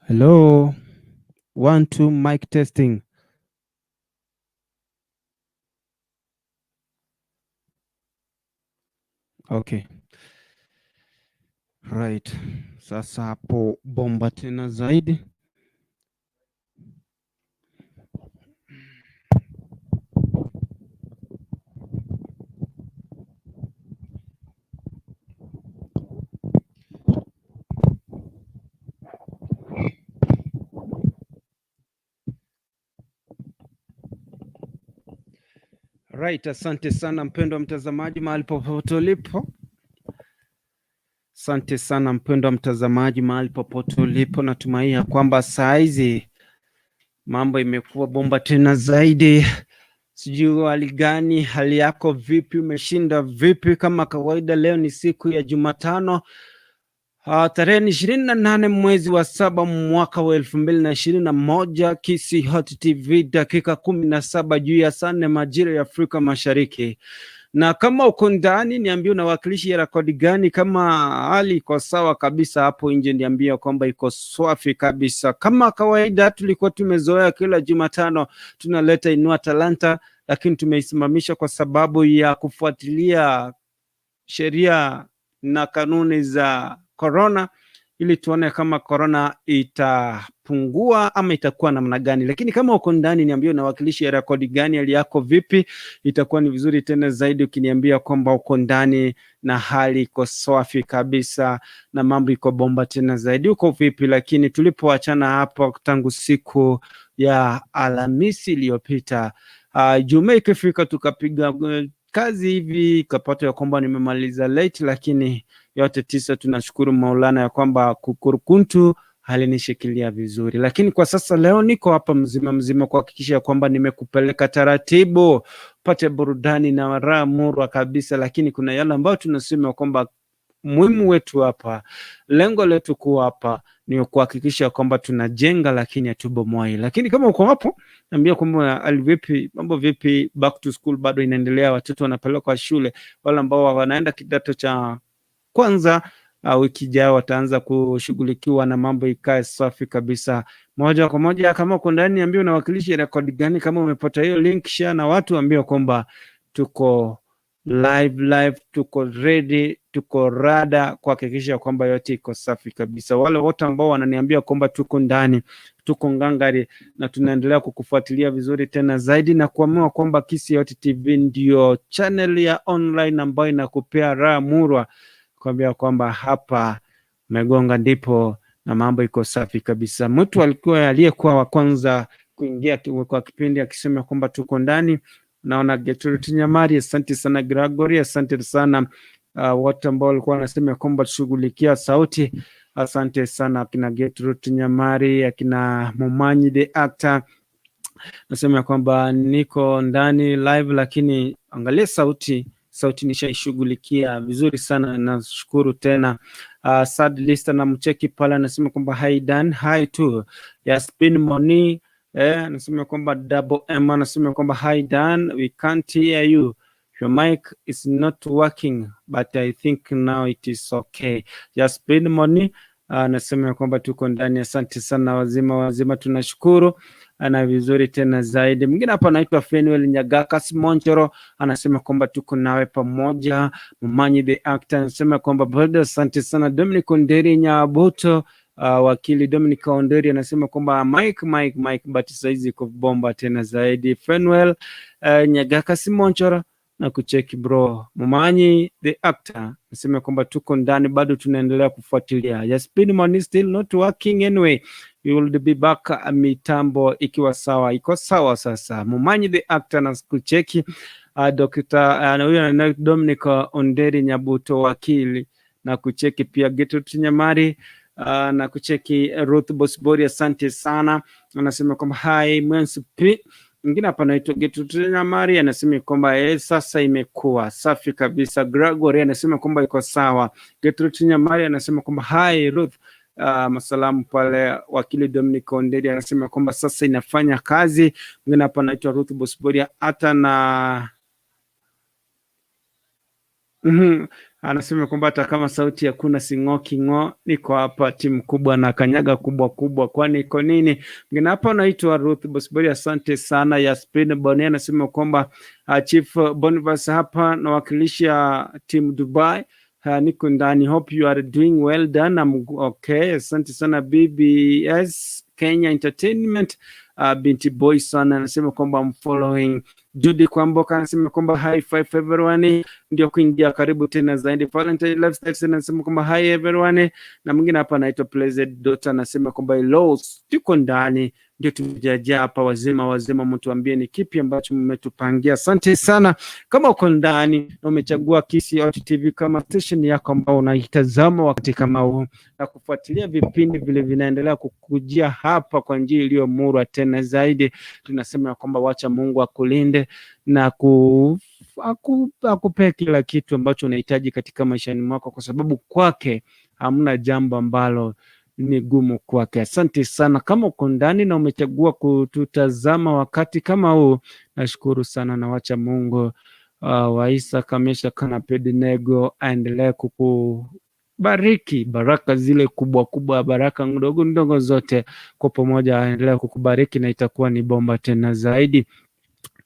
Hello. One, two, mic testing. Okay. Right. Sasa hapo bomba tena zaidi. Right, asante sana mpendwa mtazamaji mahali popote ulipo. Asante sana mpendwa mtazamaji mahali popote ulipo, natumai ya kwamba saa hizi mambo imekuwa bomba tena zaidi. Sijui hali gani, hali yako vipi, umeshinda vipi? Kama kawaida, leo ni siku ya Jumatano, tarehe ni 28 mwezi wa saba mwaka wa 2021. Kisii Hot TV, dakika 17 juu ya saa 4 majira ya Afrika Mashariki. Na kama uko ndani, niambie unawakilisha rekodi gani. Kama hali iko sawa kabisa hapo nje, niambie kwamba iko swafi kabisa. Kama kawaida, tulikuwa tumezoea kila Jumatano tunaleta Inua Talanta, lakini tumeisimamisha kwa sababu ya kufuatilia sheria na kanuni za corona, ili tuone kama corona itapungua ama itakuwa namna gani. Lakini kama uko ndani, niambie unawakilisha rekodi gani, hali yako vipi? Itakuwa ni vizuri tena zaidi ukiniambia kwamba uko ndani na hali iko safi kabisa na mambo iko bomba tena zaidi, uko vipi? Lakini tulipoachana hapo tangu siku ya Alhamisi iliyopita, Jumaa ikifika tukapiga kazi hivi, ikapata ya kwamba nimemaliza late, lakini yote tisa tunashukuru Maulana ya kwamba kukurukuntu alinishikilia vizuri. Lakini kwa sasa leo niko hapa mzima mzima kuhakikisha kwamba nimekupeleka taratibu pate burudani na raha murwa kabisa, lakini kuna yale ambayo tunasema kwamba muhimu wetu hapa, lengo letu kuwa hapa ni kuhakikisha kwamba tunajenga, lakini hatubomoi. Lakini kama uko hapo, niambia kwamba hali vipi, mambo vipi, back to school bado inaendelea, watoto wanapelekwa shule, wale ambao wanaenda kidato cha kwanza wiki ijayo wataanza kushughulikiwa na mambo ikae safi kabisa. Moja kwa moja, kama uko ndani, niambie unawakilisha rekodi gani. Kama umepata hiyo link, share na watu, ambie kwamba tuko live live, tuko ready, tuko rada kuhakikisha kwamba yote iko safi kabisa. Wale wote ambao wananiambia kwamba tuko ndani, tuko ngangari na tunaendelea kukufuatilia vizuri tena zaidi na kuamua kwamba Kisii Hot TV ndio channel ya online ambayo inakupea raha murwa, kuambia kwamba hapa umegonga ndipo na mambo iko safi kabisa. Mtu alikuwa aliyekuwa wa kwanza kuingia kwa kipindi akisema kwamba tuko ndani. Naona Gertrude Nyamari, asante sana Gregory, asante sana wote ambao walikuwa wanasema kwamba tushughulikia sauti. Asante sana akina Gertrude Nyamari, akina Momanyi the actor. Nasema kwamba niko ndani live, lakini angalia sauti, sauti nishaishughulikia vizuri sana, nashukuru tena. Sad Lister na mcheki pale anasema kwamba hi Dan, hi tu. Yaspin Moni anasema kwamba double M anasema kwamba hi Dan, we can't hear you. Your mic is not working but I think now it is okay. Yaspin Moni anasema kwamba tuko ndani. Asante sana wazima wazima, tunashukuru na vizuri tena zaidi. Mwingine hapa anaitwa Fenuel Nyagakas Monchoro anasema kwamba tuko nawe pamoja. Mumanyi the actor anasema kwamba brother, asante sana. Dominic Onderi Nyabuto, wakili Dominic Onderi anasema kwamba Mike Mike Mike, but saizi iko bomba tena zaidi. Fenuel Nyagakas Monchoro na kucheki bro. Mumanyi the actor anasema kwamba tuko ndani bado tunaendelea kufuatilia. Yaspin money still not working anyway. We will be back mitambo ikiwa sawa, iko sawa sasa. Mumanyi the actor na kucheki Dr. Huyo Dominic Onderi Nyabuto wakili na kucheki pia Gertrude Nyamari na kucheki Ruth Bosibori, asante sana. Anasema kwamba hi Mwensi P. Mwingine hapa anaitwa Gertrude Nyamari anasema kwamba sasa imekuwa safi kabisa. Gregory anasema kwamba iko sawa. Gertrude Nyamari anasema kwamba hi Ruth. Masalamu pale. Wakili Dominic Onderi anasema kwamba sasa inafanya kazi. Mwingine hapa anaitwa Ruth Bosibori hata na Anasema kwamba hata kama sauti hakuna sing'oki ng'o, niko hapa timu kubwa na kanyaga kubwa kubwa, kwani iko nini? Mwingine hapa anaitwa Ruth Bosibori, asante sana. Yaspin Bonia anasema kwamba Chief Boniface hapa nawakilisha timu Dubai. Niko ndani, hope you are doing well done. I'm okay. Asante sana BBS Kenya Entertainment. Binti Boy sana anasema kwamba I'm following. Judy Kwamboka anasema kwamba hi five everyone, ndio kuingia karibu tena zaidi. Valentine Lifestyle anasema kwamba hi everyone, na mwingine hapa anaitwa Blessed Daughter anasema kwamba hello, tuko ndani, ndio tumejajaa hapa wazima wazima, mtuambie ni kipi ambacho mmetupangia. Asante sana. Kama uko ndani na umechagua Kisii Hot TV kama station yako ambao unaitazama wakati kama huu na kufuatilia vipindi vile vinaendelea kukujia hapa kwa njia iliyomurwa tena zaidi, tunasema ya kwamba wacha Mungu akulinde na akupee kila kitu ambacho unahitaji katika maishani mwako, kwa sababu kwake hamna jambo ambalo ni gumu kwake. Asante sana. Kama uko ndani na umechagua kututazama wakati kama huu, nashukuru sana na wacha Mungu wa Isaka, Meshaki na Abednego aendelee kukubariki baraka zile kubwa kubwa, baraka ndogo ndogo zote kwa pamoja, aendelee kukubariki na itakuwa ni bomba tena zaidi.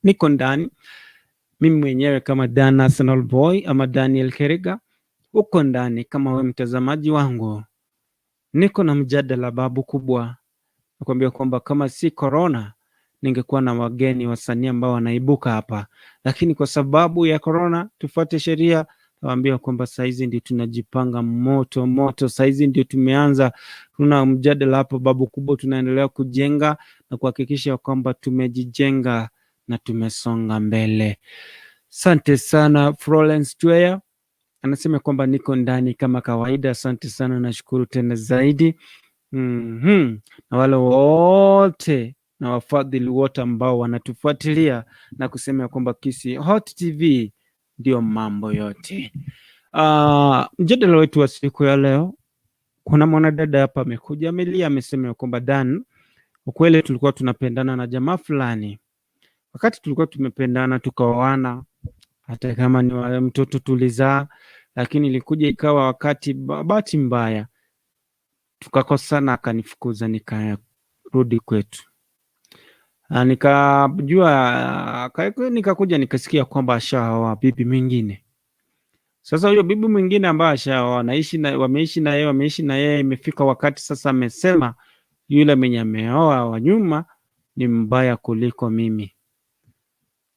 Niko ndani mimi mwenyewe kama Dan Arsenal Boy ama Daniel Keriga, uko ndani kama we mtazamaji wangu, niko na mjadala babu kubwa, nakwambia kwamba kama si corona ningekuwa na wageni wasanii ambao wanaibuka hapa, lakini kwa sababu ya corona tufuate sheria. Nawaambia kwamba saizi ndio tunajipanga moto moto, saizi ndio tumeanza, tuna mjadala hapo babu kubwa, tunaendelea kujenga na kuhakikisha kwamba tumejijenga na tumesonga mbele. Asante sana Florence Twea anasema kwamba niko ndani kama kawaida. Asante sana, nashukuru tena zaidi. Na wale wote na wafadhili wote ambao wanatufuatilia na kusema kwamba Kisii Hot TV ndio mambo yote. Mjadala wetu wa siku ya leo, kuna mwanadada hapa amekuja amelia, amesema kwamba Dan, ukweli tulikuwa tunapendana na jamaa fulani, wakati tulikuwa tumependana tukaoana, hata kama ni wa mtoto tulizaa, lakini ilikuja ikawa wakati bahati mbaya tukakosana, akanifukuza nikarudi kwetu. Nikajua nikakuja nikasikia kwamba ashaoa bibi mwingine. Sasa huyo bibi mwingine ambaye ashaoa naishi na wameishi na yeye, imefika wakati sasa amesema yule mwenye ameoa wa nyuma ni mbaya kuliko mimi.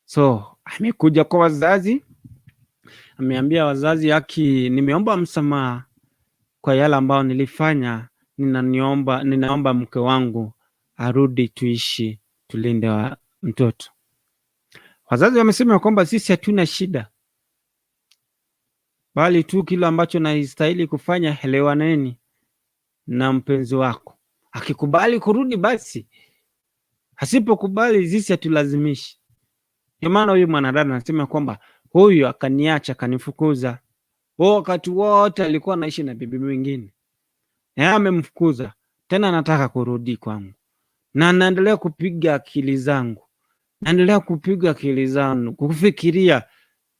So amekuja kwa wazazi, ameambia wazazi, haki, nimeomba msamaha kwa yale ambayo nilifanya, ninaomba mke wangu arudi tuishi, tulinde wa mtoto. Wazazi wamesema kwamba sisi hatuna shida, bali tu kile ambacho naistahili kufanya, elewaneni na mpenzi wako. Akikubali kurudi basi, asipokubali sisi hatulazimishi. Ndio maana huyu mwanadada anasema kwamba huyu akaniacha akanifukuza. Huo wakati wote alikuwa anaishi na bibi mwingine, yeye amemfukuza tena, anataka kurudi kwangu, na anaendelea kupiga akili zangu, naendelea kupiga akili zangu kufikiria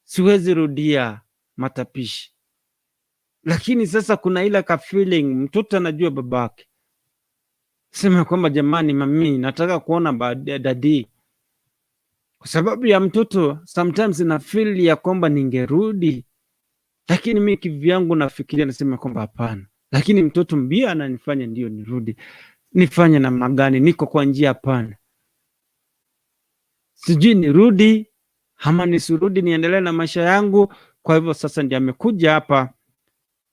siwezi rudia matapishi. Lakini sasa kuna ile ka feeling, mtoto anajua babake, sema kwamba jamani, mami, nataka kuona daddy. Kwa sababu ya mtoto sometimes na feel ya kwamba ningerudi, lakini mi kivyangu nafikiria nasema kwamba hapana, lakini mtoto mbia ananifanya ndio nirudi. Nifanye namna gani? Niko kwa njia pana, sijui nirudi ama nisirudi, niendelee na maisha yangu. Kwa hivyo sasa ndiye amekuja hapa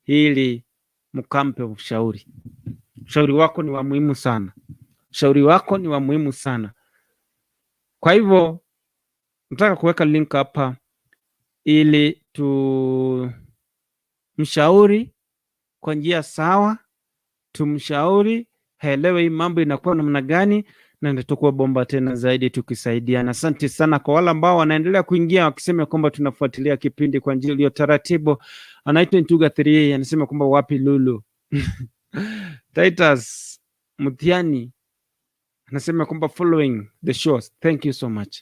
ili mkampe ushauri. Ushauri wako ni wa muhimu sana, ushauri wako ni wa muhimu sana. Kwa hivyo nataka kuweka link hapa ili tumshauri kwa njia sawa, tumshauri haelewe hii mambo inakuwa namna gani, na tutakuwa bomba tena zaidi tukisaidiana. Asante sana kwa wale ambao wanaendelea kuingia wakisema kwamba tunafuatilia kipindi kwa njia iliyo taratibu. Anaitwa Ntuga 3 anasema kwamba wapi Lulu. Titus Mutiani anasema kwamba following the shows. Thank you so much.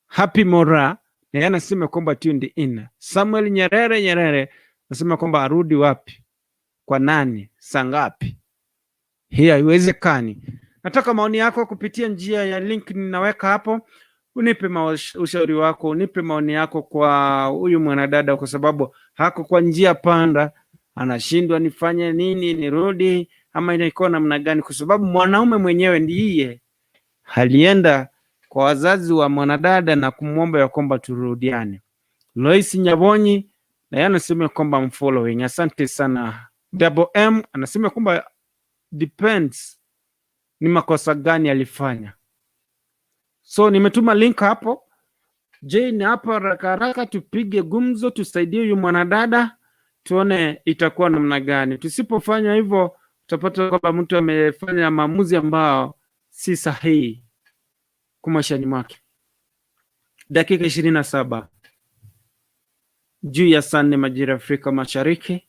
Happy Mora Na yeye anasema kwamba tuned in. Samuel Nyerere Nyerere anasema kwamba arudi wapi? Kwa nani? Saa ngapi? Hii haiwezekani. Nataka maoni yako kupitia njia ya link ninaweka hapo. Unipe ushauri wako, unipe maoni yako kwa huyu mwanadada, kwa sababu hako kwa njia panda, anashindwa nifanye nini, nirudi ama inaikuwa namna gani? Kwa sababu mwanaume mwenyewe ndiye alienda kwa wazazi wa mwanadada na kumwomba ya kwamba turudiane. Lois Nyabonyi na yeye anasema kwamba I'm following. Asante sana. Double M anasema kwamba depends ni makosa gani alifanya. So nimetuma link hapo. Jane hapa haraka haraka, tupige gumzo, tusaidie huyu mwanadada, tuone itakuwa namna gani. Tusipofanya hivyo, utapata kwamba mtu amefanya maamuzi ambao si sahihi kwa maishani mwake. Dakika 27 juu ya saa 4 majira ya Afrika Mashariki,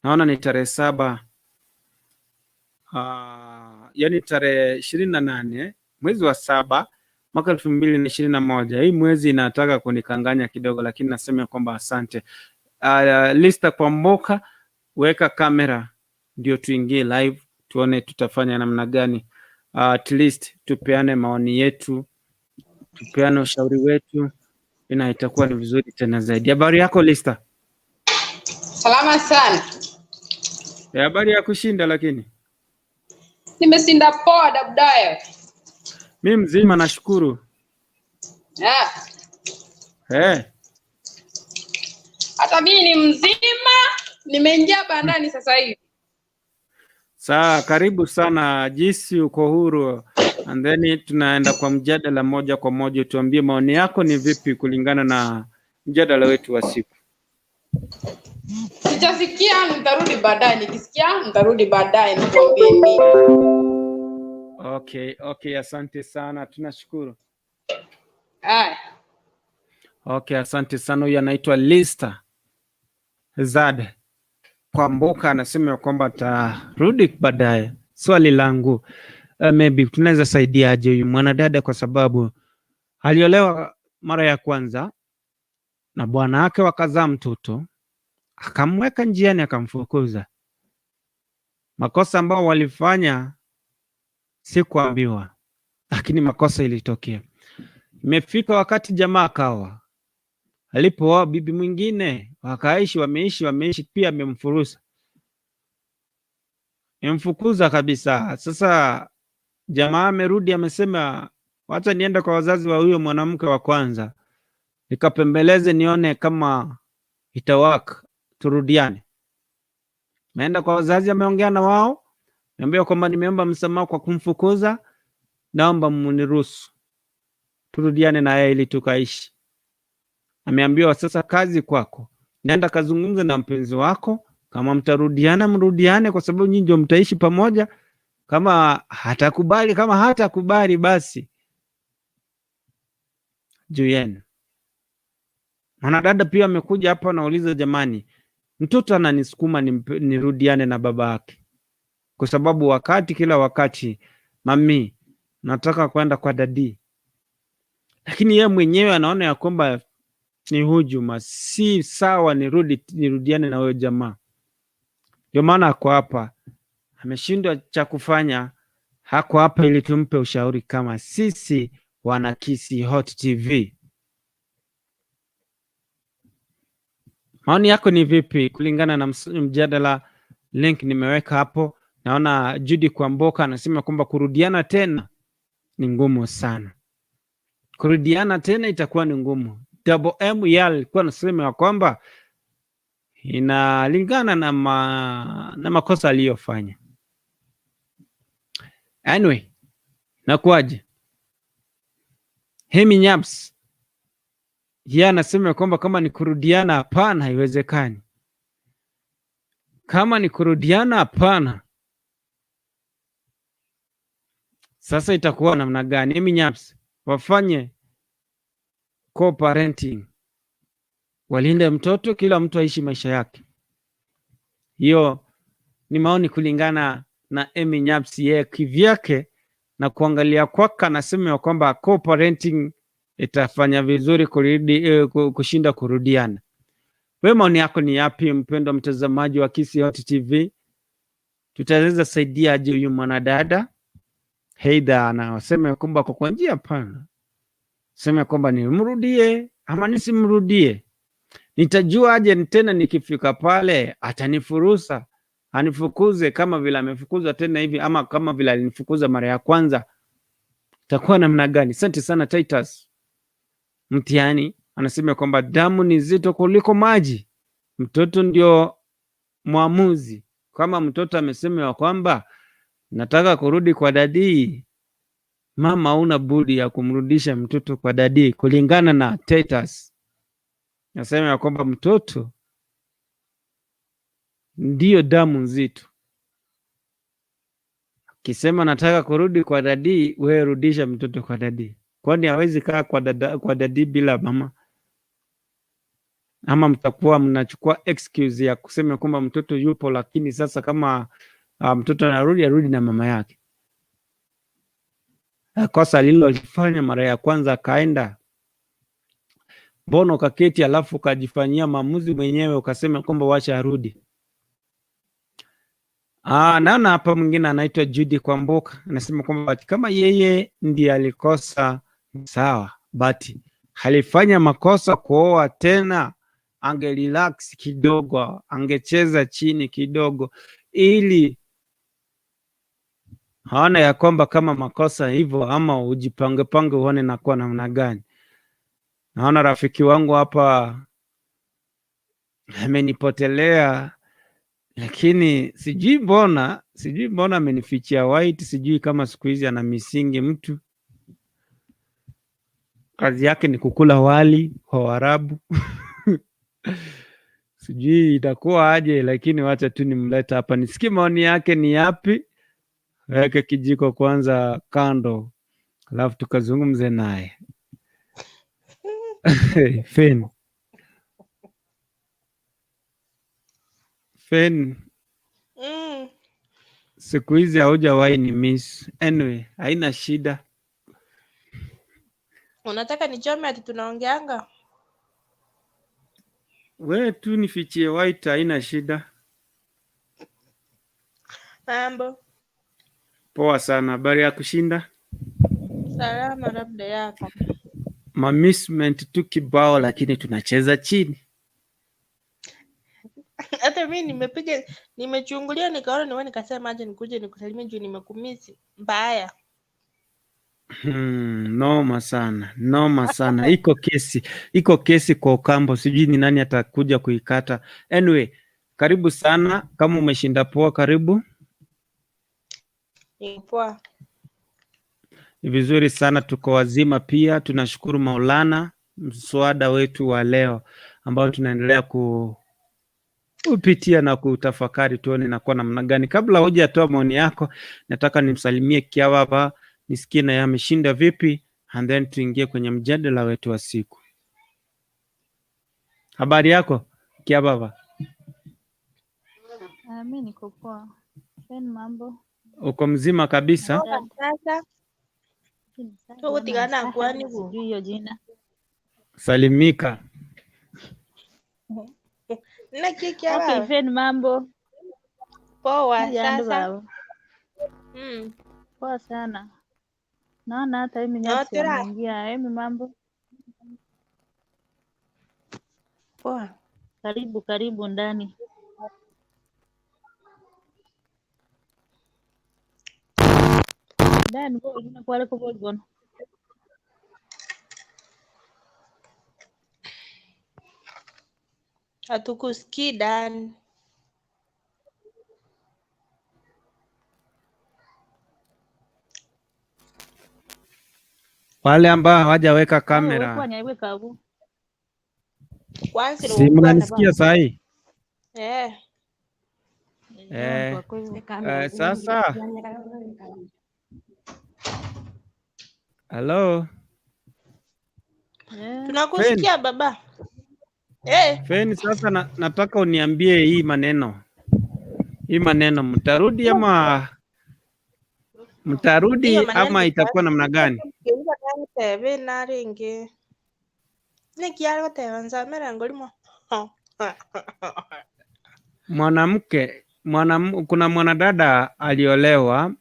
naona ni tarehe 7, yani tarehe 28 mwezi wa 7 mwaka 2021. Hii mwezi inataka kunikanganya kidogo, lakini nasema kwamba asante. Lista Kwamboka, weka kamera ndio tuingie live, tuone tutafanya namna gani. At least tupeane maoni yetu, tupeane ushauri wetu, ina itakuwa ni vizuri tena zaidi. Habari yako, Lista? Salama sana. Habari ya kushinda lakini? Nimeshinda poa, Dabdayo. Mi mzima, nashukuru. Ah, hata mimi ni mzima, nimeingia bandani sasa hivi. Sawa, karibu sana, jinsi uko huru, and then tunaenda kwa mjadala moja kwa moja. Tuambie maoni yako ni vipi kulingana na mjadala wetu wa siku. Sijasikia, nitarudi baadaye. Nikisikia nitarudi baadaye nikwambie nini. Okay, asante sana, tunashukuru. Haya. Okay, asante sana. Huyu anaitwa Lista Zad Kwamboka, anasema ya kwamba atarudi baadaye. Swali langu, maybe tunaweza saidiaje huyu mwanadada, kwa sababu aliolewa mara ya kwanza na bwana wake wakazaa mtoto, akamweka njiani, akamfukuza. Makosa ambao walifanya si kuambiwa, lakini makosa ilitokea. Imefika wakati jamaa akawa alipooa bibi mwingine, wakaishi, wameishi, wameishi, pia amemfurusa, amemfukuza kabisa. Sasa jamaa amerudi, amesema wacha niende kwa wazazi wa huyo mwanamke wa kwanza nikapembeleze, nione kama itawaka, turudiane. Ameenda kwa wazazi, ameongea na wao, niambia kwamba nimeomba msamaha kwa kumfukuza, naomba muniruhusu turudiane na yeye ili tukaishi. Ameambiwa sasa, kazi kwako, nenda kazungumza na mpenzi wako, kama mtarudiana mrudiane, kwa sababu nyinyi ndio mtaishi pamoja. Kama hatakubali, kama hatakubali, basi juu yenu. Mwanadada pia amekuja hapa, anauliza jamani, mtoto ananisukuma nirudiane na baba yake, kwa sababu wakati kila wakati, "Mami, nataka kwenda kwa daddy," lakini yeye mwenyewe anaona ya kwamba ni hujuma, si sawa, nirudiane na huyo jamaa. Ndio maana ako hapa, ameshindwa cha kufanya, hako hapa ili tumpe ushauri kama sisi wana Kisii Hot TV. Maoni yako ni vipi kulingana na mjadala? Link nimeweka hapo. Naona Judy Kwamboka anasema kwamba kurudiana tena ni ngumu sana, kurudiana tena itakuwa ni ngumu. Double M yeye alikuwa anasema ya kwamba inalingana na makosa aliyofanya. Anyway, nakuaje? Hemi Nyaps yeye anasema kwamba kama ni kurudiana, hapana, haiwezekani. Kama ni kurudiana, hapana. Sasa itakuwa namna gani? Hemi Nyaps wafanye co-parenting, walinde mtoto, kila mtu aishi maisha yake. Hiyo ni maoni kulingana na Emi Nyaps, yeye kivyake na kuangalia kwake, anasema ya kwamba co-parenting Itafanya vizuri kurudi, kushinda kurudiana. Wewe maoni yako ni yapi, mpendwa mtazamaji wa Kisii Hot TV? Tutaweza saidia aje huyu mwanadada? Heidha anasema kwamba kwa njia pana, sema kwamba nimrudie ama nisimrudie. Nitajua aje tena nikifika pale atanifurusa anifukuze kama vile amefukuzwa tena hivi, ama kama vile alinifukuza mara ya kwanza, itakuwa namna gani? Asante sana Titus Mtiani anasema kwamba damu ni zito kuliko maji, mtoto ndio mwamuzi. Kama mtoto amesema ya kwamba nataka kurudi kwa dadii, mama huna budi ya kumrudisha mtoto kwa dadii, kulingana na Titus. Nasema ya kwamba mtoto ndiyo damu nzito. Akisema nataka kurudi kwa dadii, wewe rudisha mtoto kwa dadii, kwani hawezi kaa kwa dada, kwa dadii bila mama? Ama mtakuwa mnachukua excuse ya kusema kwamba mtoto yupo, lakini sasa kama mtoto anarudi arudi na mama yake. Kosa alilolifanya mara ya kwanza akaenda, mbona ukaketi alafu ukajifanyia maamuzi mwenyewe ukasema kwamba wacha arudi? Naona hapa mwingine anaitwa Judy Kwamboka anasema kwamba kama yeye ndiye alikosa sawa, but alifanya makosa kuoa tena, ange relax kidogo, angecheza chini kidogo, ili haona ya kwamba kama makosa hivyo, ama ujipange pange uone nakuwa namna gani. Naona rafiki wangu hapa amenipotelea, lakini sijui mbona amenifichia white. Sijui kama siku hizi ana misingi mtu, kazi yake ni kukula wali kwa Waarabu. Sijui itakuwa aje, lakini wacha tu nimlete hapa nisikie maoni yake ni yapi. Weke kijiko kwanza kando, alafu tukazungumze naye. Fen, Fen, siku hizi haujawahi ni miss. Anyway, haina shida. Unataka nichome ati tunaongeanga? We tu nifichie white, haina shida. Mambo. Poa sana, habari ya kushinda? Salama, labda yako. Mamisment tu kibao, lakini tunacheza chini. Hata mi nimepiga, nimechungulia nikaona niwe, nikasema aje nikuje nikusalimie juu nimekumisi mbaya. Noma sana, noma sana. Iko kesi kwa Okambo, sijui ni nani atakuja kuikata. Anyway, karibu sana. Kama umeshinda poa, karibu. Ni poa. Ni vizuri sana, tuko wazima pia. Tunashukuru Maulana, mswada wetu wa leo ambao tunaendelea kupitia na kutafakari, tuone inakuwa namna gani. Kabla hujatoa maoni yako, nataka nimsalimie Kiawaba nisikie naye ameshinda vipi, and then tuingie kwenye mjadala wetu wa siku. Habari yako Kiababa? Mi niko poa. Fen, mambo? Uko mzima kabisa? Poa sasa. Tugutigana kwani bu. Sijui hiyo jina. Salimika. Naki Okay, Kiababa? Fen, mambo? Poa Jambo sasa. baba. Poa sana. Naona hata Emi Nyasi Notira. ameingia. Emi, mambo? Poa. Karibu karibu ndani. Ndani bo kwale ko bono. Hatukusikii Dan. Wale ambao hawajaweka Wewe kamera, wekwa nyaiwe kabu. Kwanza si ni mnanisikia sahi? Eh. Eh, sasa halo. Eh, Tunakusikia baba. Eh, Fen, sasa nataka uniambie hii maneno mtarudi ama mtarudi Hiyo maneno ama itakuwa namna gani? Agoteba enarenge naki agoteba nsomera ngorimo. Mwanamke kuna mwanadada aliolewa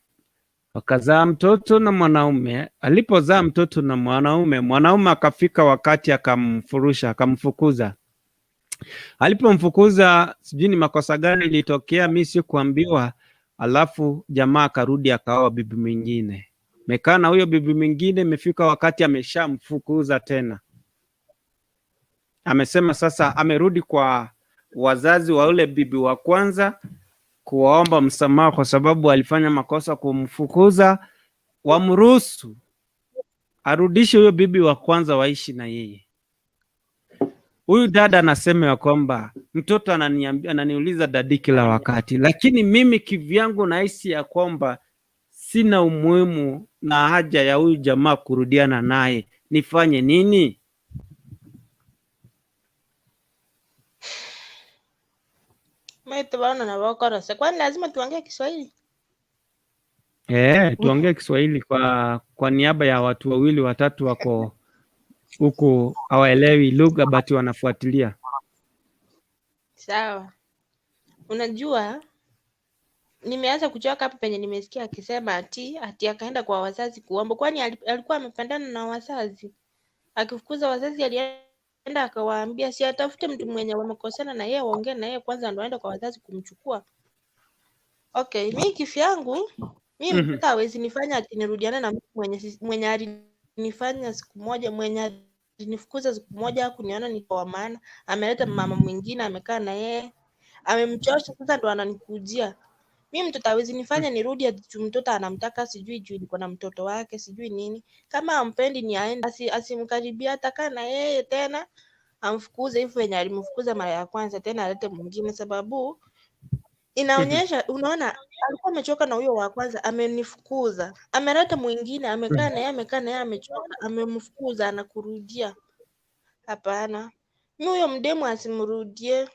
wakazaa mtoto na mwanaume. Alipozaa mtoto na mwanaume, mwanaume akafika wakati akamfurusha, akamfukuza. Alipomfukuza, sijui ni makosa gani ilitokea, mi sikuambiwa. Alafu jamaa akarudi akaoa bibi mwingine, mekaa na huyo bibi mwingine, imefika wakati ameshamfukuza tena. Amesema sasa amerudi kwa wazazi wa ule bibi wa kwanza kuwaomba msamaha kwa sababu alifanya makosa kumfukuza, wamruhusu arudishe huyo bibi wa kwanza waishi na yeye. Huyu dada anasema ya kwamba mtoto ananiambia, ananiuliza daddy kila wakati, lakini mimi kivyangu nahisi ya kwamba sina umuhimu na haja ya huyu jamaa kurudiana naye, nifanye nini? Maite bana na wakorose. Kwani lazima tuongee Kiswahili? Tuongee Kiswahili kwa niaba ya watu wawili watatu wako huku hawaelewi lugha but wanafuatilia. Sawa. Unajua nimeanza kuchoka hapo penye nimesikia akisema ati akaenda kwa wazazi kuomba. Kwani alikuwa amependana na wazazi? Akifukuza wazazi alienda akawaambia si atafute mtu mwenye wamekosana na yeye waongee na yeye kwanza ndo aende kwa wazazi kumchukua. Okay, mi kivyangu mi mtoto hawezi nifanya ati nirudiane na mtu mwenye alinifanya siku moja, mwenye alinifukuza siku moja kuniona niko wa maana, ameleta mama mwingine amekaa na yeye, amemchosha sasa ndo ananikujia. Mi mtoto hawezi nifanya nirudi ati juu mtoto anamtaka, sijui juu niko na mtoto wake, sijui nini. Kama ampendi ni aende, asimkaribia, atakaa na yeye tena amfukuze hivyo venye alimfukuza mara ya kwanza, tena alete mwingine, sababu inaonyesha unaona, alikuwa amechoka na huyo wa kwanza, amenifukuza, ameleta mwingine, amekaa na yeye, amekaa na yeye, amechoka, amemfukuza, anakurudia. Hapana, mi huyo mdemu asimrudie.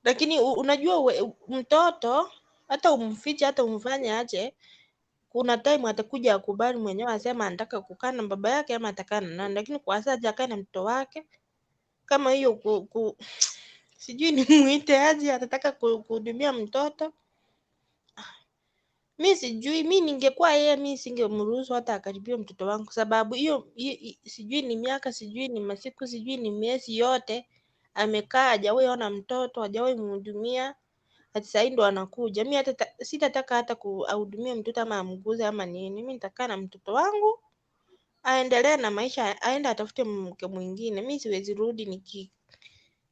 Lakini unajua mtoto hata umfiche hata umfanye aje, kuna time atakuja akubali mwenyewe, asema anataka kukaa na baba yake ama atakaa na nani, lakini kwa sasa hajakaa na mtoto wake kama hiyo sijui nimuite aje, atataka kuhudumia mtoto. Mi sijui, mi ningekuwa yeye, mi singemruhusu hata akaribia mtoto wangu, sababu hiyo sijui ni miaka, sijui ni masiku, sijui ni miezi yote amekaa, hajawahi ona mtoto, hajawahi mhudumia, ati sahii ndo anakuja. Mi hata sitataka hata ahudumie mtoto ama amguze ama nini. Mi nitakaa na mtoto wangu aendelee na maisha, aende atafute mke mwingine. Mi siwezi rudi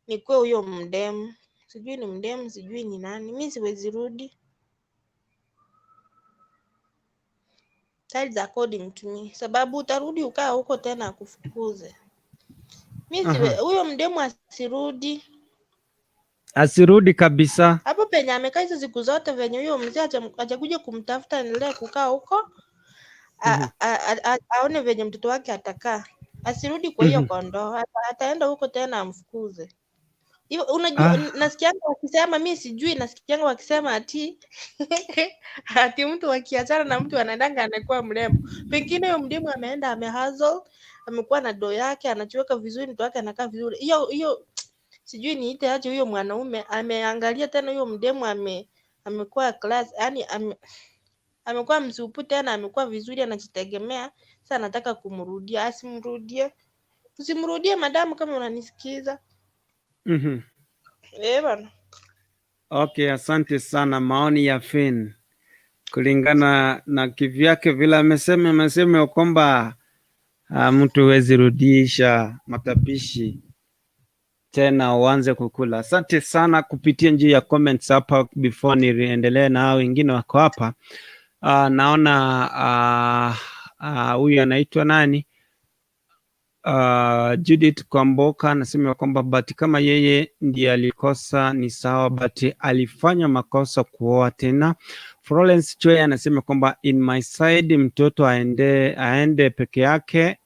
nikuwe huyo mdemu, sijui ni mdemu, sijui ni nani. Mi siwezi rudi. That is according to me, sababu utarudi ukaa huko tena akufukuze. Mi huyo mdemu asirudi Asirudi kabisa. hapo penye amekaa hizo siku zote, venye huyo mzee hajakuja kumtafuta, aendelee kukaa huko aone venye mtoto wake atakaa. Asirudi kwa hiyo kondoo, ataenda huko tena amfukuze. Hiyo unajua, nasikianga wakisema, mi sijui, nasikianga wakisema ati ati mtu akiachana na mtu anaendanga anakuwa mrembo. Pengine huyo mdemu ameenda amehustle, amekuwa na doo yake, anachiweka vizuri, mtu wake anakaa vizuri. Hiyo hiyo sijui niite aje, huyo mwanaume ameangalia tena huyo mdemu amekuwa class, yani amekuwa msupu tena, amekuwa vizuri, anajitegemea. Sasa anataka kumrudia, asimrudie. Usimrudie madamu, kama unanisikiza. Eh bana. Okay, asante sana. Maoni ya Finn kulingana na kivyake vile amesema ya kwamba mtu huwezi rudisha matapishi tena uanze kukula. Asante sana kupitia njia ya comments hapa, before niendelee na hao wengine wako hapa. Naona huyu anaitwa nani? Judith Kwamboka anasema kwamba but kama yeye ndiye alikosa ni sawa, but alifanya makosa kuoa tena. Florence Chwe anasema kwamba in my side mtoto aende peke yake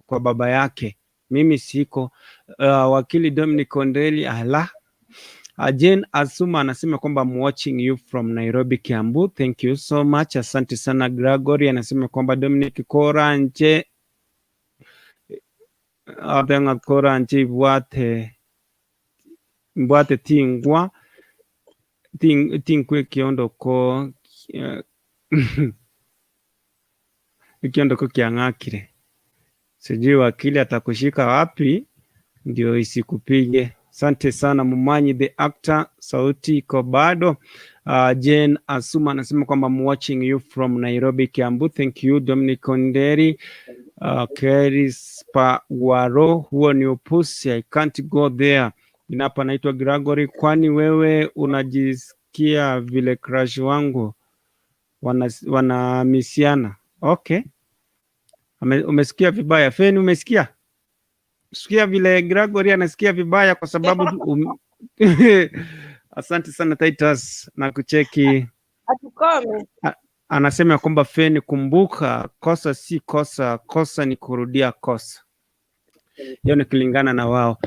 kwa baba yake, mimi siko. Wakili Dominic Ondeli ala Jane Asuma anasema kwamba I'm watching you from Nairobi, Kiambu. Thank you so much. Asante sana. Gregory anasema kwamba Dominic Koranje abenga Koranje ibwate mbwate tingwa tinkwe kiondoko kiondoko kiang'akire. Sijui wakili atakushika wapi ndio isikupige. Asante sana Mumanyi the actor, sauti iko bado. Jane Asuma anasema kwamba I'm watching you from Nairobi, Kiambu. Thank you Dominic Onderi. Keris Waro, huo ni upusi, I can't go there. Hapa anaitwa Gregory, kwani wewe unajisikia vile crush wangu wanamisiana? Okay. Umesikia vibaya Feni, umesikia? Sikia vile Gregory anasikia vibaya kwa sababu Asante sana Titus na kucheki. Atukome. Anasema kwamba Feni, kumbuka kosa si kosa, kosa ni kurudia kosa. Hiyo ni kulingana na wao.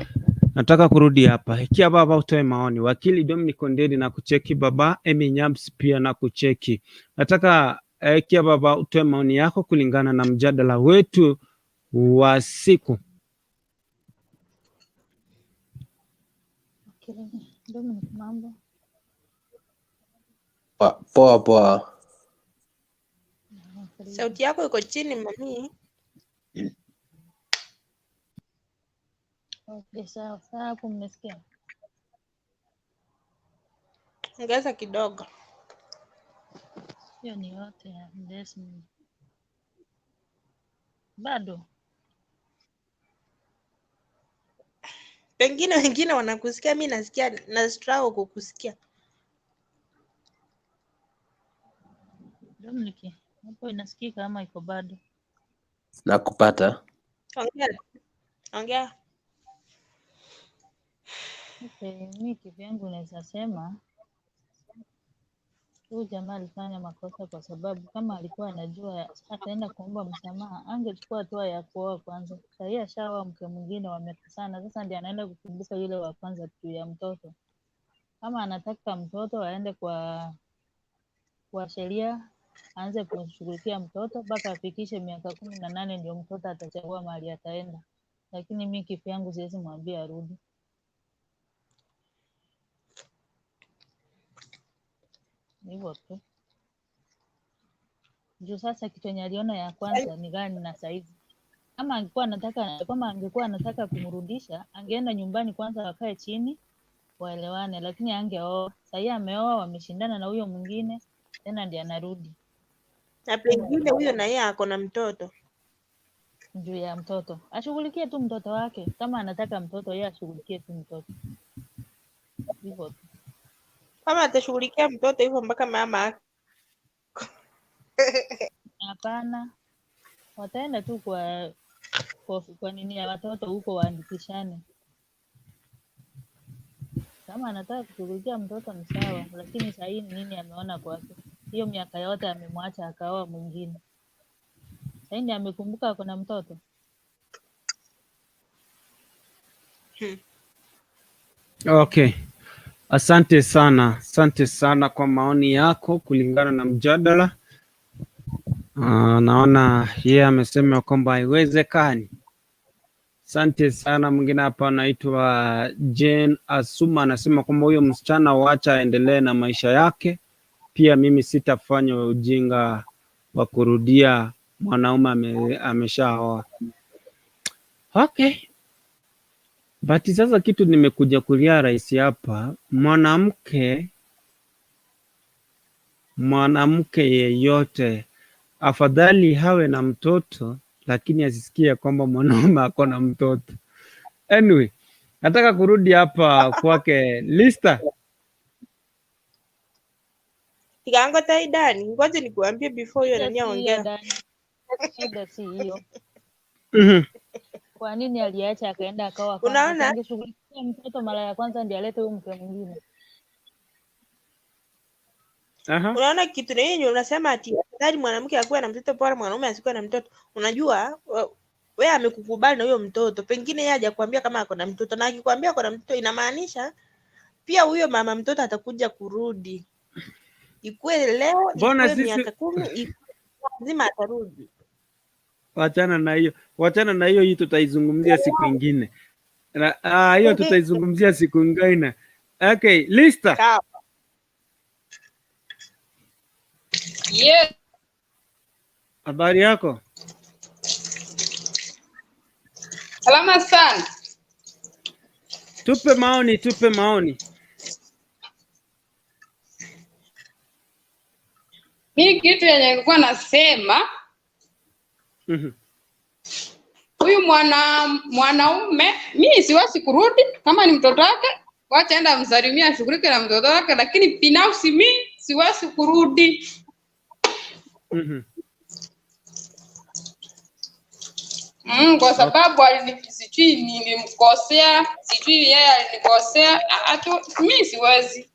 Nataka kurudi hapa ikia baba utoe maoni. Wakili Dominic Onderi na kucheki, baba Emi Nyams pia na kucheki. Nataka ikia baba utoe maoni yako kulingana na mjadala wetu wa siku. Okay. Dominic, mambo. Poa poa. Karibu. Sauti yako iko chini mami. Okay, sawa sawa, hapo mmesikia? Ongeza kidogo. Hiyo ni yote ya Desmond. Bado Pengine wengine wanakusikia, mi nasikia na struggle kukusikia. Dominic, hapo inasikika ama iko bado? Nakupata. Ongea, ongea. Okay, mi kivyangu naweza sema huyu jamaa alifanya makosa kwa sababu kama alikuwa anajua ataenda kuomba msamaha, angechukua hatua ya kuoa kwanza. Sahii ashaoa mke mwingine, wamekosana, sasa ndiye anaenda kukumbuka yule wa kwanza juu ya mtoto. Kama anataka mtoto aende kwa sheria, aanze kumshughulikia mtoto mpaka afikishe miaka 18, ndio mtoto atachagua mahali ataenda. Lakini mi kivyangu siwezi mwambia arudi. Hivyo tu. Juu sasa kitu yenye aliona ya kwanza ni gani na saizi? Kama angekuwa anataka kumrudisha, angeenda nyumbani kwanza, wakae chini waelewane, lakini angeoa. Sahii ameoa, wameshindana na huyo mwingine tena, ndiye anarudi Na pengine huyo na yeye ako na mtoto. juu ya mtoto. Ashughulikie tu mtoto wake, kama anataka mtoto yeye ashughulikie tu mtoto, hivyo tu. Kama atashughulikia mtoto hivyo mpaka mama Hapana, wataenda tu kwa nini ya watoto huko waandikishane. Kama anataka kushughulikia mtoto ni sawa, lakini sahii ni nini ameona kwake? Hiyo miaka yote amemwacha akaoa mwingine, sahii ndiye amekumbuka ako na mtoto. Okay. Asante sana, asante sana kwa maoni yako kulingana na mjadala. Naona yeye amesema kwamba haiwezekani. Asante sana. Mwingine hapa anaitwa Jane Asuma anasema kwamba huyo msichana wacha aendelee na maisha yake. Pia mimi sitafanya ujinga wa kurudia mwanaume ameshaoa. Okay. But sasa kitu nimekuja kulia rais hapa, mwanamke yeyote afadhali hawe na mtoto lakini asisikie kwamba mwanaume ako na mtoto. Anyway, nataka kurudi hapa kwake Lista. Tigango taidani, ngoja nikuambie before hiyo Shida nani si hiyo aongea. Dani, shida si hiyo. Kwa nini aliacha akaenda akaoa kwanza? Si Unaona? angeshughulikia mtoto mara ya kwanza ndiye alete huyu mke mwingine. Unaona kitu na yenye unasema ati afadhali mwanamke akuwe na mtoto bora mwanaume asikuwe na mtoto. Unajua wewe amekukubali na huyo mtoto, pengine yeye hajakwambia kama ako na mtoto, na akikwambia ako na mtoto inamaanisha Pia huyo mama mtoto atakuja kurudi, ikuwe leo, Mbona ikuwe sisi miaka 10, ikuwe lazima atarudi. Wachana na hiyo, wachana na hiyo, hii tutaizungumzia siku ingine. Hiyo tutaizungumzia siku ingine. Okay, Lista. Sawa. Yes. Habari yako? Salama sana. Tupe maoni, tupe maoni. Mi kitu yenye nilikuwa nasema huyu mwanaume mi siwezi kurudi kama ni mtoto wake, wacha enda amsalimie ashughulike na mtoto wake, lakini binafsi mi siwezi kurudi. Kwa sababu sijui nilimkosea, sijui yeye alinikosea, mi siwezi.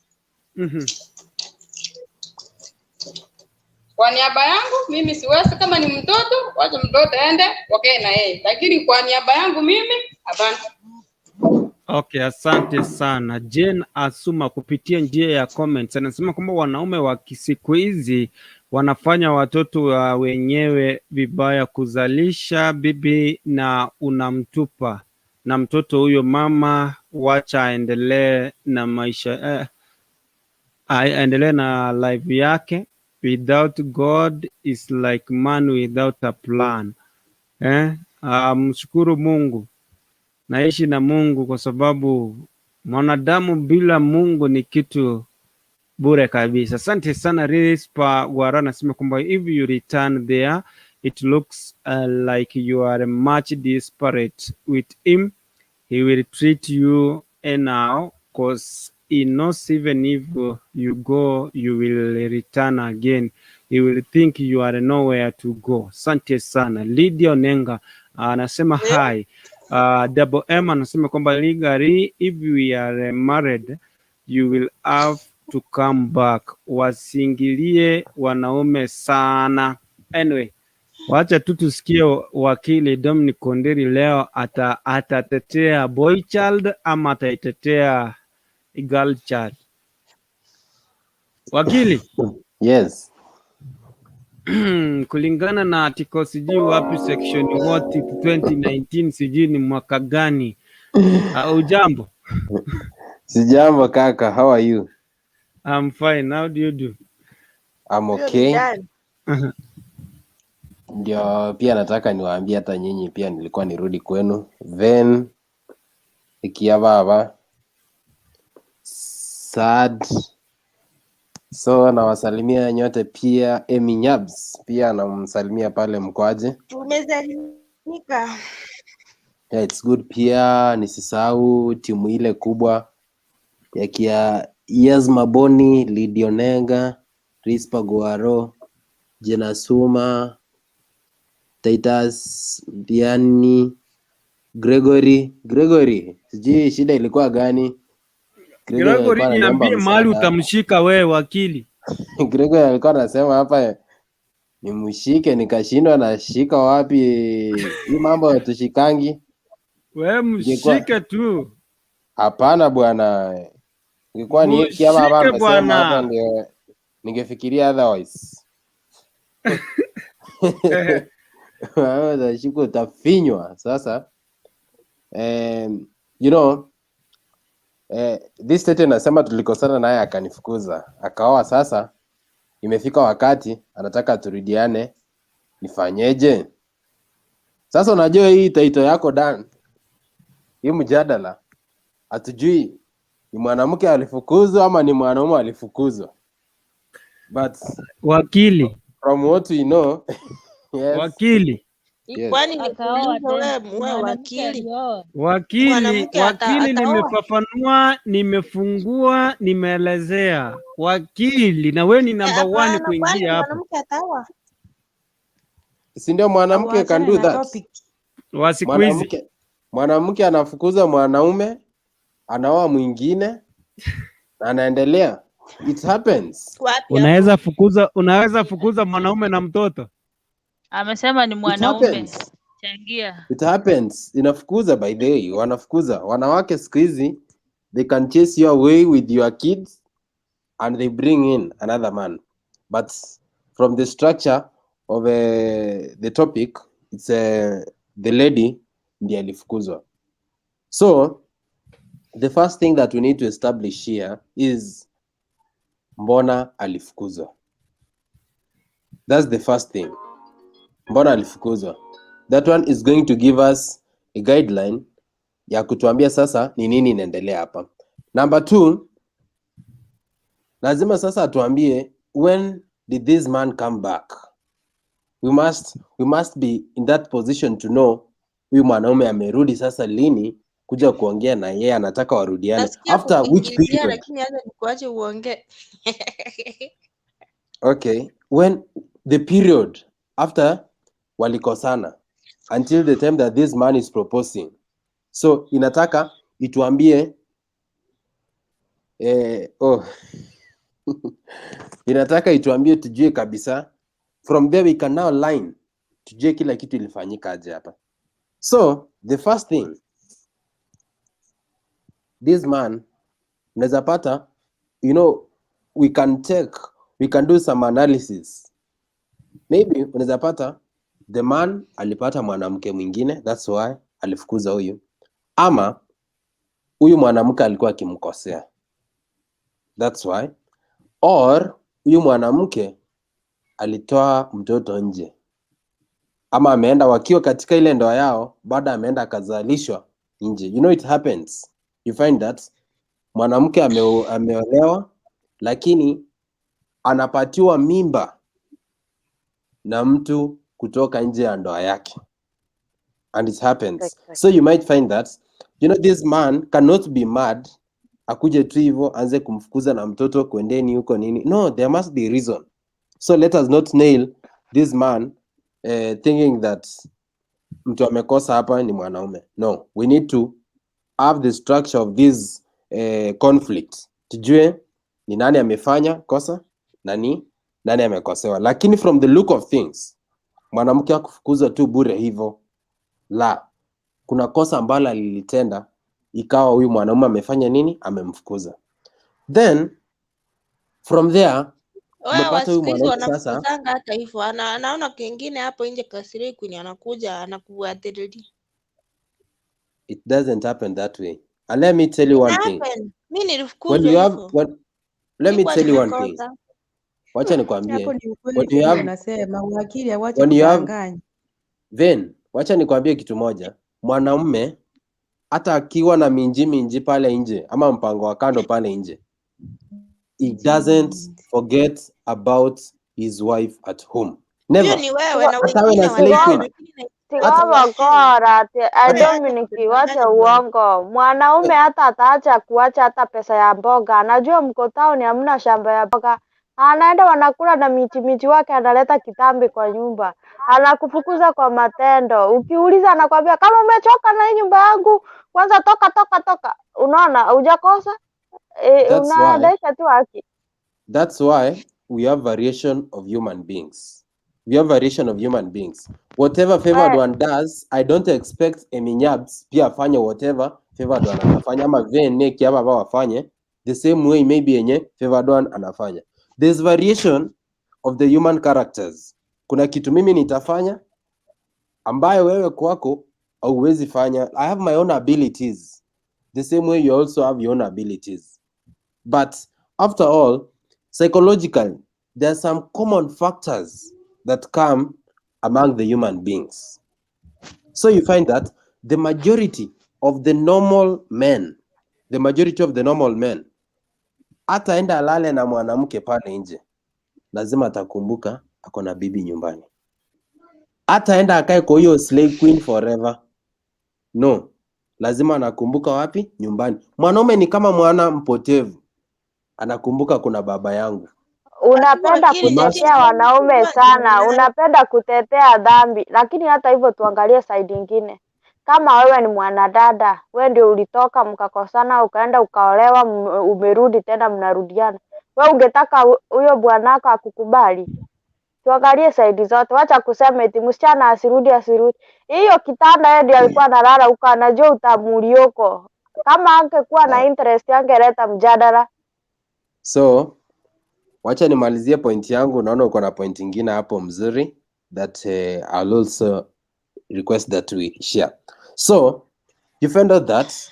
Kwa niaba yangu mimi siwezi. Kama ni mtoto, wacha mtoto aende wakae na yeye, lakini kwa niaba yangu mimi hapana. Okay, asante sana Jane Asuma kupitia njia ya comments anasema kwamba wanaume wa siku hizi wanafanya watoto wa wenyewe vibaya, kuzalisha bibi na unamtupa na mtoto huyo mama, wacha aendelee na maisha, aendelee na life yake. Without God is like man without a plan. Mshukuru Mungu, naishi na Mungu kwa sababu mwanadamu bila Mungu ni kitu bure kabisa. Asante sana Rispa Gwara anasema kwamba if you return there it looks like you are much desperate with him. He will treat you anyhow cause he knows even if you go you will return again. He will think you are nowhere to go. Asante sana Lydia Onenga anasema hi. Double M anasema kwamba legally if we are married you will have to come back. Wasingilie wanaume sana. Anyway, wacha tu tusikie wakili Dominic Konderi leo atatetea boy child ama ataitetea girl child. Wakili. Yes. Kulingana na article sijui wapi section what 2019 sijui ni mwaka gani. Ujambo? Sijambo kaka, how are you? I'm fine. How do you do? I'm Huyo okay. kijana. Ndio pia nataka niwaambie hata nyinyi pia nilikuwa nirudi kwenu. Then ikia baba sad. So nawasalimia nyote pia Emi Nyabs pia namsalimia pale Mkwaje. Tumesalimika. Yeah, it's good pia nisisahau timu ile kubwa ya kia Yes Maboni, Lidionega, Rispa Guaro, Jenasuma, Titus Diani, Gregory. Gregory, sijui shida ilikuwa gani? Gregory Gregory, alikuwa ananiomba niambie mahali msaada. utamshika wewe wakili. Gregory alikuwa anasema hapa nimshike, nikashindwa nashika wapi? Hii mambo tushikangi. Wewe mshike tu. Hapana bwana. Ingekuwa ni hiki ama hapa Mshike amesema bwana. hapa ndio ningefikiria otherwise. Wewe utashikwa utafinywa sasa. This state nasema tulikosana naye akanifukuza, akaoa. Sasa imefika wakati anataka turudiane, nifanyeje? Sasa unajua hii title yako Dan, hii mjadala hatujui ni mwanamke alifukuzwa ama ni mwanaume alifukuzwa, but Wakili, from what we know yes. Wakili. Yes. Kwani Akaoa nikuulize tena. wewe Mwanamke wakili. alioa. Wakili, Mwanamke wakili, ataoa. nimefafanua, nimefungua, nimeelezea. Wakili, na wewe ni number one Hapana, kwani kuingia hapo. mwanamke ataoa? Si ndio mwanamke can Wachane do na that. topic. Wa siku hizi. Mwanamke anafukuza mwanaume, anaoa mwingine na anaendelea. It happens. Wapi hapo? Unaweza fukuza mwanaume na mtoto. Amesema ni It mwanaume. happens. Changia. It happens. Inafukuza by the way, wanafukuza wanawake siku hizi They can chase you away with your kids and they bring in another man. But from the structure of the topic, it's the lady ndiye alifukuzwa. So the first thing that we need to establish here is, mbona alifukuzwa? That's the first thing. Mbona alifukuzwa? That one is going to give us a guideline ya kutuambia sasa ni nini inaendelea hapa. Number two, lazima sasa atuambie, when did this man come back? We must be in that position to know huyu mwanaume amerudi sasa lini kuja kuongea na yeye, anataka warudiane Nasikia after which kukuingilizia, period. Lakini hata nikuache uongee. Okay, when the period after walikosana until the time that this man is proposing. So inataka ituambie, oh, inataka ituambie tujue kabisa. From there we can now line, tujue kila kitu ilifanyika aje hapa. So the first thing, this man, unaweza pata, we can do some analysis. Maybe unaweza pata the man alipata mwanamke mwingine, that's why alifukuza huyu, ama huyu mwanamke alikuwa akimkosea, that's why, or huyu mwanamke alitoa mtoto nje, ama ameenda wakiwa katika ile ndoa yao, baada ameenda akazalishwa nje. You know it happens. You find that mwanamke ameolewa lakini anapatiwa mimba na mtu kutoka nje ya ndoa yake, and it happens. So you might find that this man cannot be mad akuje tu hivyo aanze kumfukuza na mtoto, kwendeni huko nini. No, there must be reason. So let us not nail this man thinking that mtu amekosa hapa ni mwanaume. No, we need to have the structure of this conflict, tujue ni nani amefanya kosa na ni nani amekosewa. Lakini from the look of things, mwanamke hakufukuzwa tu bure hivyo. La, kuna kosa ambalo alilitenda, ikawa huyu mwanaume amefanya nini? Amemfukuza. Then from there Wewe wa umepata huyu siku hizi mwanaume sasa wanafukuzanga hata hivyo, anaona kengine hapo nje kasiri, anakuja anakuathiri. It doesn't happen that way, and let me tell you one thing. Happen. Mi When nilifukuzwa you have hivyo. when, let me Sikuwa tell you one thing. nimekosa. Wacha nikwambie. Hapo ni ukweli When you vile have unasema, wakili awache when you have kudanganya. Then wacha nikwambie kitu moja. Mwanamume hata akiwa na minji minji pale nje ama mpango wa kando pale nje, he doesn't forget about his wife at home. Hiyo Never. ni wewe na Hata awe wengine na slay wajue, queen. lakini na Tiwawakora ati Hata Dominic, wacha uongo. Mwanaume hata ataacha kuacha hata pesa ya mboga, anajua mko town hamna shamba ya mboga, anaenda wanakula na miti miti wake, analeta kitambi kwa nyumba, anakufukuza kwa matendo. Ukiuliza anakwambia kama umechoka na hii nyumba yangu, kwanza toka toka toka. Unaona, hujakosa e, That's why unadaisha tu haki. That's why we have variation of human beings. We have variation of human beings. Whatever favored one does, I don't expect Eminyabs pia afanye whatever favored one anafanya, ama Veneki ama ambao wafanye the same way maybe yenye favored one anafanya. There's variation of the human characters. Kuna kitu mimi nitafanya ambayo wewe kwako hauwezi fanya. I have my own abilities the same way you also have your own abilities. But after all, psychologically, there are some common factors that come among the human beings. So you find that the majority of the normal men, the majority of the normal men, hata enda alale na mwanamke pale nje, lazima atakumbuka ako na bibi nyumbani. Hata enda akae kwa hiyo slay queen forever, no, lazima anakumbuka wapi? Nyumbani. Mwanaume ni kama mwana mpotevu, anakumbuka kuna baba yangu. Unapenda Lakini kutetea wanaume sana, unapenda kutetea dhambi, lakini hata hivyo tuangalie side ingine. Kama wewe ni mwanadada, wewe ndio ulitoka mkakosana, ukaenda ukaolewa, umerudi tena mnarudiana, wewe ungetaka huyo bwanako akukubali? Tuangalie side zote, wacha kusema eti msichana asirudi asirudi. Hiyo kitanda yeye ndio alikuwa analala huko, anajua utamu ulioko. Kama angekuwa na interest angeleta mjadala. So wacha nimalizie point yangu. Naona uko na point ingine hapo mzuri that I'll also request that we share. So you find out that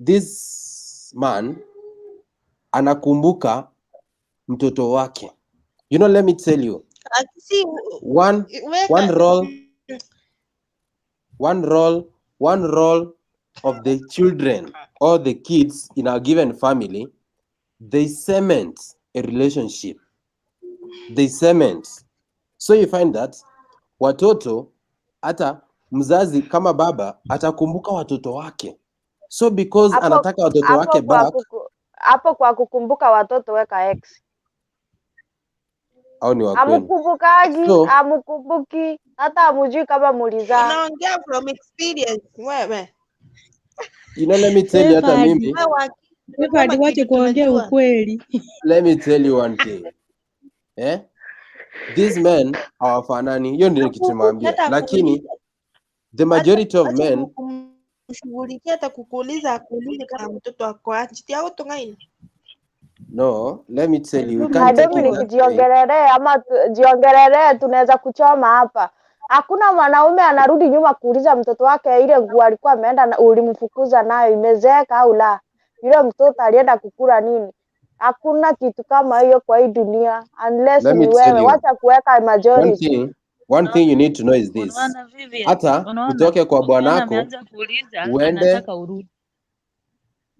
this man anakumbuka mtoto wake. Let me tell you Si one weka one role of the children or the kids in a given family, they cement a relationship. They cement. So you find that watoto, hata mzazi kama baba atakumbuka watoto wake, so because Hapo anataka watoto hapo wake kwa back. hapo kwa kukumbuka watoto, weka X. Au ni wa kwenu? Amukumbukagi, So amukumbuki, hata amujui kama mulizaa. Unaongea from experience wewe. Let me tell you, hata Favored, mimi Wewe Favored, kama wache kitu kuongea tunajua. Ukweli. Let me tell you one thing, eh? These men hawafanani, hiyo ndio kitu Hakumbuki nimeambia, hata lakini akuuliza the majority of acha men kumshughulikia, hata kukuuliza akuulize kama mtoto ako aje au tungaini. No, let me tell you, we Hebu can't take it Dominic, that way. jiongerelee ama jiongerelee, tunaweza kuchoma hapa. Hakuna mwanaume anarudi nyuma kuuliza mtoto wake ile nguo alikuwa ameenda na ulimfukuza nayo imezeeka au la, yule mtoto alienda kukula nini. Hakuna kitu kama hiyo kwa hii dunia unless Let me ni tell wewe. you Wacha kuweka one majority. thing. One thing you need to know is this: Unaona Vivian, hata unaona utoke kwa ukiona bwanako ameanza kuuliza uende, anataka urudi.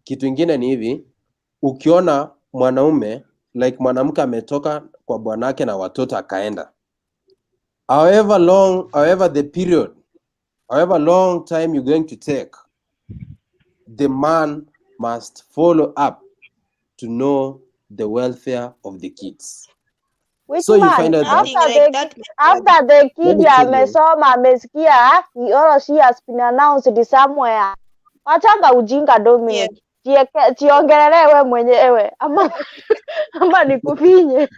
Kitu ingine ni hivi: ukiona mwanaume, like mwanamke ametoka kwa bwanake na watoto akaenda, however long, however the period, however long time you're going to take, the man must follow up to know the welfare of the kids. Which So you man? find out that Nothing After like the that, my brother. After the Let kid me tell you. amesoma, amesikia he or she has been announced somewhere. Wachanga ujinga, Dominic. Jiongerelee we mwenyewe ama nikufinye.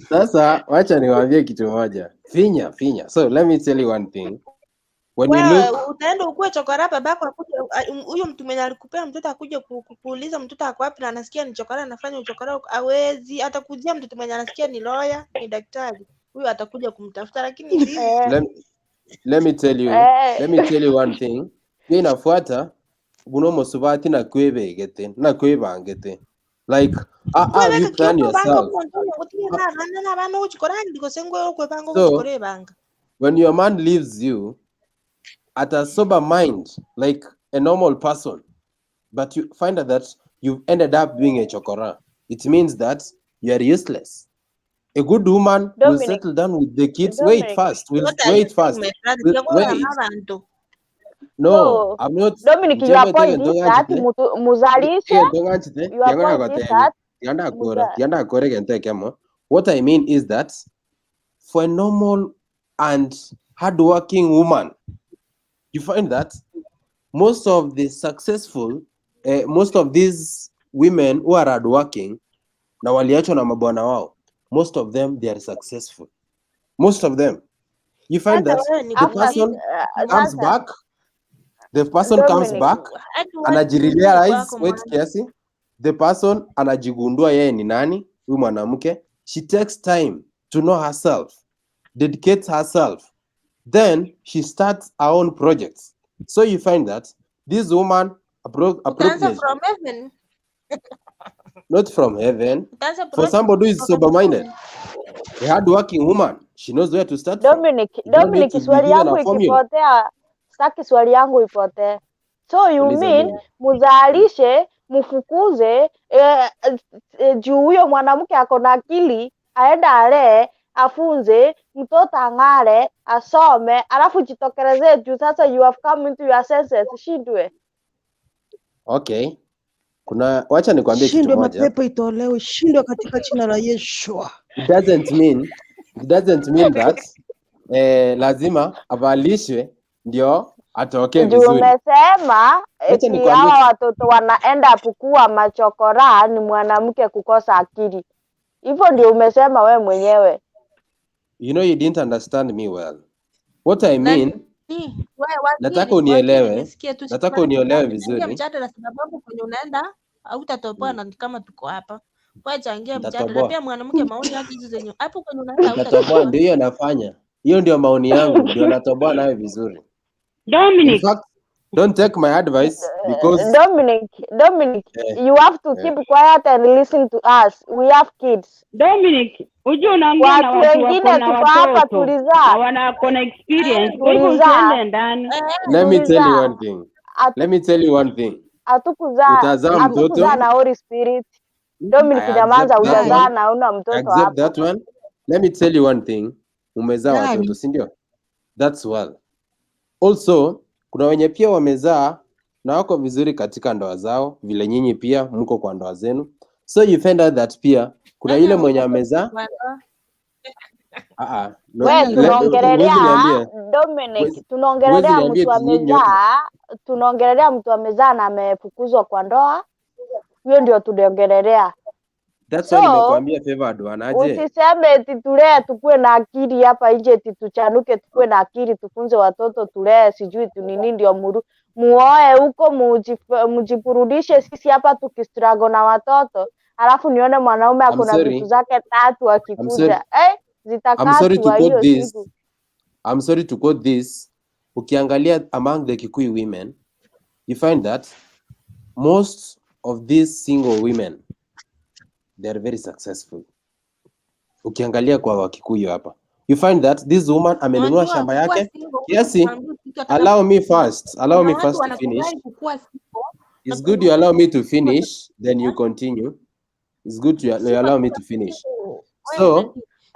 Sasa wacha niwaambie kitu moja. Finya, finya. So let me tell you one thing. When you Wewe look utaenda ukuwe chokora, babako akuje, huyo mtu mwenye alikupea mtoto akuje kuuliza mtoto ako wapi na anasikia ni chokora anafanya uchokora, awezi. Atakujia mtoto mwenye anasikia ni lawyer, ni daktari, huyo atakuja kumtafuta, lakini sisi Let me tell you, let me tell you one thing. Hiyo inafuata buno musubati nakwebegete nakwebangete, like kwebeka you plan kiokwebanga yourself. omonto ogotiga nabana nabana ogochikora andi gose ngwe okwebanga So ogochikora ebanga. When your man leaves you at a sober mind, like a normal person, but you find out that you've ended up being a chokora, it means that you are useless. A good woman will Dominic, settle down with the kids. Wait Dominic. first. Will What are you wait saying, first. my brother? Will Tiagola wait. nabantu. No, So, I'm not. Dominic, your Njembe point is that muzalishe, your point is that muza, What I mean is that for a normal and hardworking woman, you find that most of the successful, most of these women who are hardworking na waliachwa na mabwana wao, most of them, they are successful. Most of them. You find Sasa that wewe the after person comes sasa back, the person comes Dominic, back, hadi watu anajirealize, kwako wait mwana. kiasi, the person anajigundua yeye ni nani, huyu mwanamke. She takes time to know herself, dedicates herself, then she starts her own projects. So you find that this woman Utaanza appropriately, from heaven. Not from heaven, Utaanza for project somebody who is kutoka sober-minded, mbinguni. A hardworking woman, she knows where to start from. Dominic, You don't need Dominic, to be swali given yangu a formula. ikipotea, sitaki swali yangu ipotee. So you Uliza mean mimi. muzalishe, mfukuze juu huyo mwanamke ako na akili, aenda alee, afunze mtoto, ang'are, asome, alafu jitokelezee juu sasa you have come into your senses, shindwe. Okay. Kuna, wacha nikwambie kitu Shindwe, moja. mapepo itolewe, shindwe katika jina la Yeshua. It doesn't mean that lazima avalishwe ndio atokee Juu vizuri. umesema Wacha eti nikwambie hawa watoto wanaenda kukua machokora ni mwanamke kukosa akili. Hivyo ndio umesema we mwenyewe. You know you didn't understand me well. What I Na mean We, Nataka wakili, wakili, unielewe, nisikie tu, nataka unielewe changia vizuri. mjadala sababu kwenye unaenda hautatoboa na kama tuko hapa. Wewe changia mjadala Nitatoboa, pia mwanamke maoni yake hizo zenye hapo kwenye unaenda nitatoboa, hautatoboa. ndio hiyo nafanya. Hiyo ndio maoni yangu, ndio natoboa nayo vizuri. In Dominic, fact, don't take my advice because Dominic, Dominic, you have to keep quiet and listen to us. We have kids. Dominic, ujue unaongea na Watu watu wako wengine na tuko hapa watoto na tulizaa, wako na experience, kwa hivyo tulizaa, usiende ndani. let me tell you tulizaa, one thing. Let me tell you one thing. hatukuzaa Utazaa hatukuzaa mtoto. na Holy Spirit. Dominic, I nyamaza, accept that hujazaa one. na una mtoto Accept hapo. that one. Let me tell you one thing. Umezaa watoto, Nani? si ndio? That's well. Also, kuna wenye pia wamezaa na wako vizuri katika ndoa zao, vile nyinyi pia mko kwa ndoa zenu. So you find out that pia kuna Nani yule mwenye amekuwa amezaa kwa ndoa? ah ah, no, We huwezi tunaongelelea niambia Dominic, huwezi tunaongelelea niambia mtu eti nyinyi nyote amezaa, tunaongelelea mtu amezaa na amefukuzwa kwa ndoa, hiyo ndio tunaongelelea. That's why So nimekuambia favored one aje. usiseme eti tulee tukue na akili hapa nje, eti tuchanuke tukue na akili tufunze watoto tulee sijui tunini ndio muoe huko mjiburudishe. Sisi hapa tukistruggle na watoto, alafu nione mwanaume I'm ako na sorry. vitu zake tatu I'm sorry. akikuja, eh, I'm sorry to zitakatwa quote hiyo this. siku. I'm sorry to quote this. Ukiangalia among the Kikuyu women, you find that most of these single women, they are very successful. Ukiangalia kwa Wakikuyu hapa, you find that this woman amenunua Unajua shamba kukuwa yake single huwezi kiasi. kuambia kitu hata kama Allow me first, allow kuna me watu first to finish. wanakubali kukuwa single na It's kuna good you allow me to watu finish, then you continue. It's good you si you allow watu me wa to finish. single. Wewe So nani?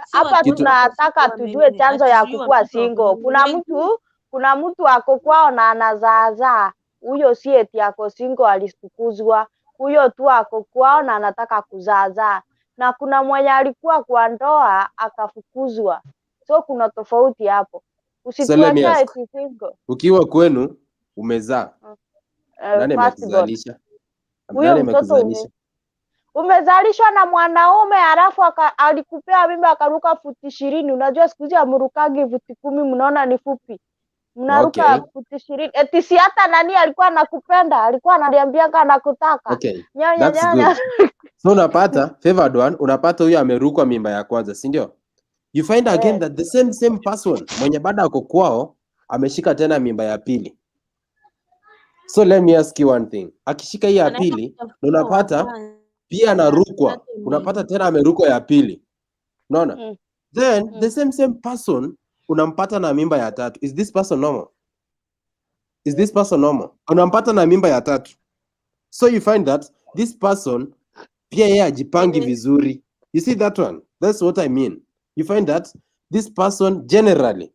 Si Hapa watu kitu wote wako tunataka single tujue chanzo ati ya sijui kukua watoto wako single. Kuna wengi. mtu kuna mtu ako kwao na anazaazaa, huyo si eti ako single alifukuzwa, huyo tu ako kwao na anataka kuzaazaa, na kuna mwenye alikuwa kwa ndoa akafukuzwa, so kuna tofauti hapo. So let me Usituwekee ask, eti single. ukiwa kwenu umezaa, nani First born amekuzalisha? huyo Nani mtoto amekuzalisha? umezalishwa na mwanaume halafu alikupea mimba akaruka futi 20. Unajua siku hizi amrukagi futi 10, mnaona ni fupi, mnaruka Okay, futi 20. Eti si hata nani alikuwa anakupenda, alikuwa ananiambianga anakutaka okay, nyonya that's nyonya. good. So unapata favored one, unapata huyo amerukwa mimba ya kwanza, si ndio? You find again Eh, that the same same person mwenye bado ako kwao ameshika tena mimba ya pili. So let me ask you one thing. Akishika hii ya Anaenda pili na kutafuta wa unapata kwanza pia anarukwa, apate unapata mwenye tena amerukwa ya pili. Unaona? Then the same same person unampata na mimba ya tatu. Is this person normal? Is this person normal? Unampata na mimba ya tatu. So you find that this person pia yeye ajipangi vizuri. You see that one? That's what I mean. You find that this person generally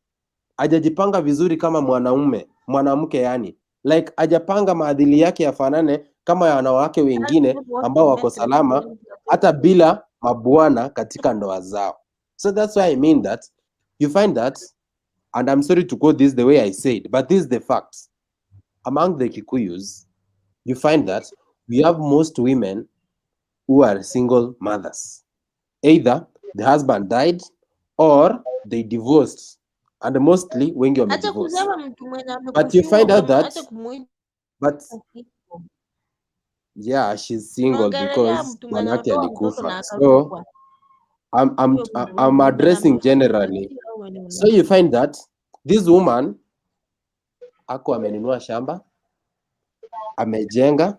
hajajipanga vizuri kama mwanaume, mwanamke yani. Like hajapanga maadili yake yafanane kama ya wanawake wengine ambao wako salama hata bila mabwana katika ndoa zao. So that's why I mean that you find that, and I'm sorry to quote this the way I said, but this is the fact. Among the Kikuyus, you find that we have most women who are single mothers. Either the husband died or they divorced, and mostly wengi Acha wamedivorce. kusema mtu mwenye But you amekufiwa find out that, acha kumuita but single. yeah, she's single Unaongelelea because mtu mwenye bwanake ametoa mtoto na alikufa. So akarukwa. I'm I'm Huyo I'm mwenye addressing amefukuzwa, generally. si wewe mwenye So you find that this woman ako amenunua shamba, amejenga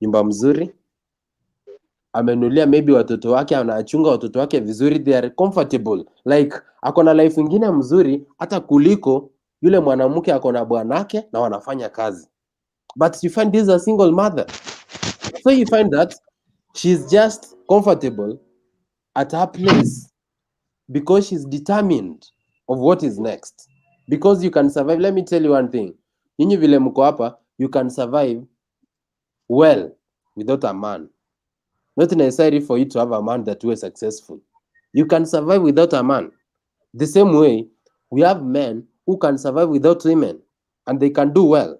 nyumba mzuri, amenunulia maybe watoto wake, anachunga watoto wake vizuri, they are comfortable, like ako na life ingine mzuri hata kuliko yule mwanamke ako na bwanake na wanafanya kazi. But you find this is a single mother, so you find that she's just comfortable at her place because she's determined of what is next. Because you can survive. Let me tell you one thing, nyinyi vile mko hapa, you can survive well without a man. Not necessary for you to have a man that was successful. You can survive without a man. The same way, we have men who can survive without women and they can do well.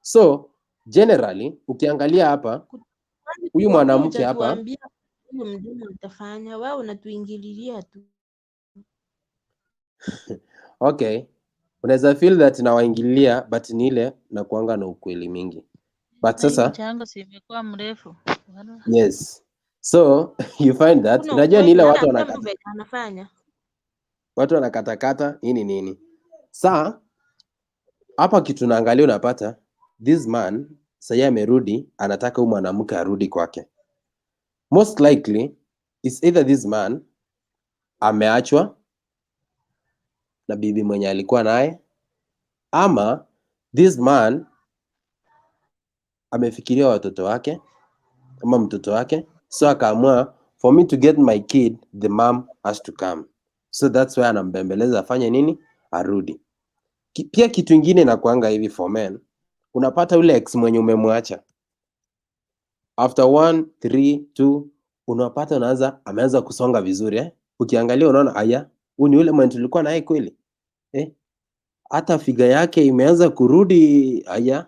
So generally, ukiangalia hapa, Kwani huyu wewe mwanamke hapa, hujatuambia huyu mdumu atafanya, wewe unatuingililia tu. okay, Unaweza feel that nawaingilia, but ni ile nakuanga na ukweli mingi, but Na hii sasa mchango si imekuwa mrefu. Wala. Yes, so you find that Kuna unajua ni ukweli ile hata watu kama wanakata, venye anafanya. Watu wanakatakata nini nini. Saa hapa kitu naangalia, unapata this man sahii amerudi, anataka huyu mwanamke arudi kwake. Most likely is either this man ameachwa na bibi mwenye alikuwa naye, ama this man amefikiria watoto wake ama mtoto wake, so akaamua, "For me to get my kid, the mom has to come." So that's why anambembeleza afanye nini? Arudi. Pia kitu ingine inakuanga hivi for men, unapata yule ex mwenye umemwacha after 1, 3, 2, unapata unaanza ameanza kusonga vizuri, eh? Ukiangalia unaona, aya, huyu ni yule mwenye tulikuwa naye kweli, eh? Hata figure yake imeanza kurudi, aya.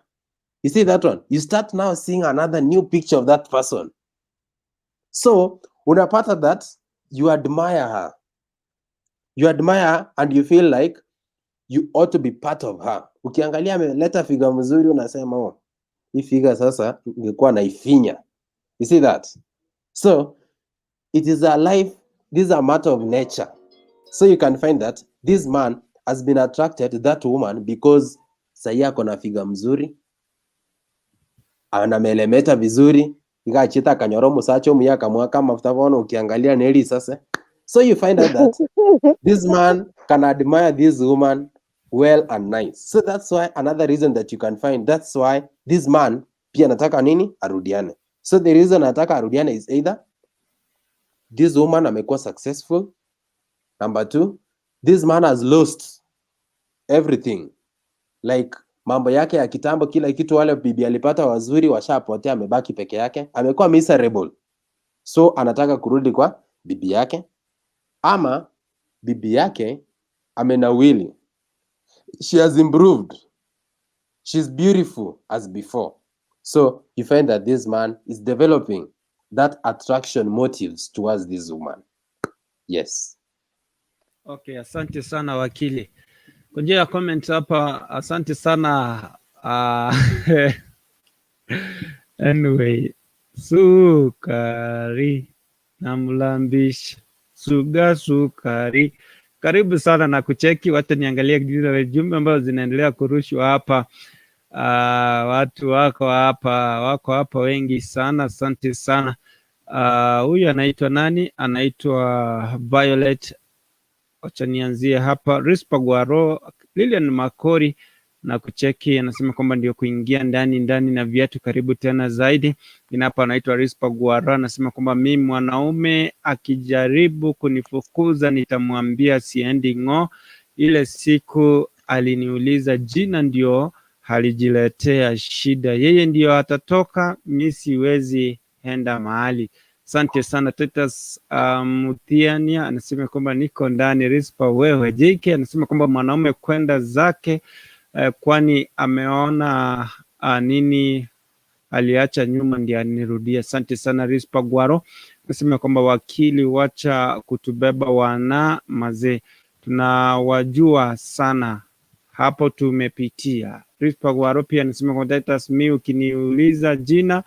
You see that one? You start now seeing another new picture of that person. So unapata that you admire her, you admire her and you feel like you ought to be part of her. Ukiangalia ameleta figure mzuri, unasema, "Oh, hii figure sasa ingekuwa naifinya." You see that? So it is a life, this is a matter of nature. So you can find that this man has been attracted to that woman because sahi ako na figure mzuri, anamelemeta vizuri, ikachita akanyora musacha omuya akamwaka mafuta bono ukiangalia neli sasa. So you find out that this man can admire this woman well and nice. So that's why another reason that you can find, that's why this man pia anataka nini? Arudiane. So the reason anataka arudiane is either this woman amekuwa successful, number two, this man has lost everything, like mambo yake ya kitambo, kila kitu, wale bibi alipata wazuri washapotea, amebaki peke yake, amekuwa miserable, so anataka kurudi kwa bibi yake, ama bibi yake amenawiri, she has improved, she's beautiful as before. So you find that this man is developing that attraction motives towards this woman, yes. Okay, asante sana wakili. Kwa njia ya comment hapa, asante sana. Anyway, sukari namlambisha suga sukari. Karibu sana na kucheki, wacha niangalie zile jumbe ambazo zinaendelea kurushwa hapa. Watu wako hapa wengi sana, asante sana. Huyu anaitwa nani? Anaitwa Violet. Wacha nianzie hapa. Rispa Guaro, Lilian Makori na kucheki, anasema kwamba ndio kuingia ndani ndani na viatu, karibu tena zaidi. Mwingine hapa anaitwa Rispa Guaro, anasema kwamba mimi mwanaume akijaribu kunifukuza nitamwambia siendi ng'o. Ile siku aliniuliza jina ndio alijiletea shida, yeye ndio atatoka, mi siwezi enda mahali. Asante sana Titus Muthiania anasema kwamba niko ndani. Rispa wewe. JK anasema kwamba mwanaume kwenda zake, kwani ameona nini aliacha nyuma ndiye anirudie. Asante sana Rispa Gwaro anasema kwamba wakili, wacha kutubeba wana mazee, tunawajua sana hapo tumepitia. Rispa Gwaro pia anasema kwamba Titus, mi ukiniuliza jina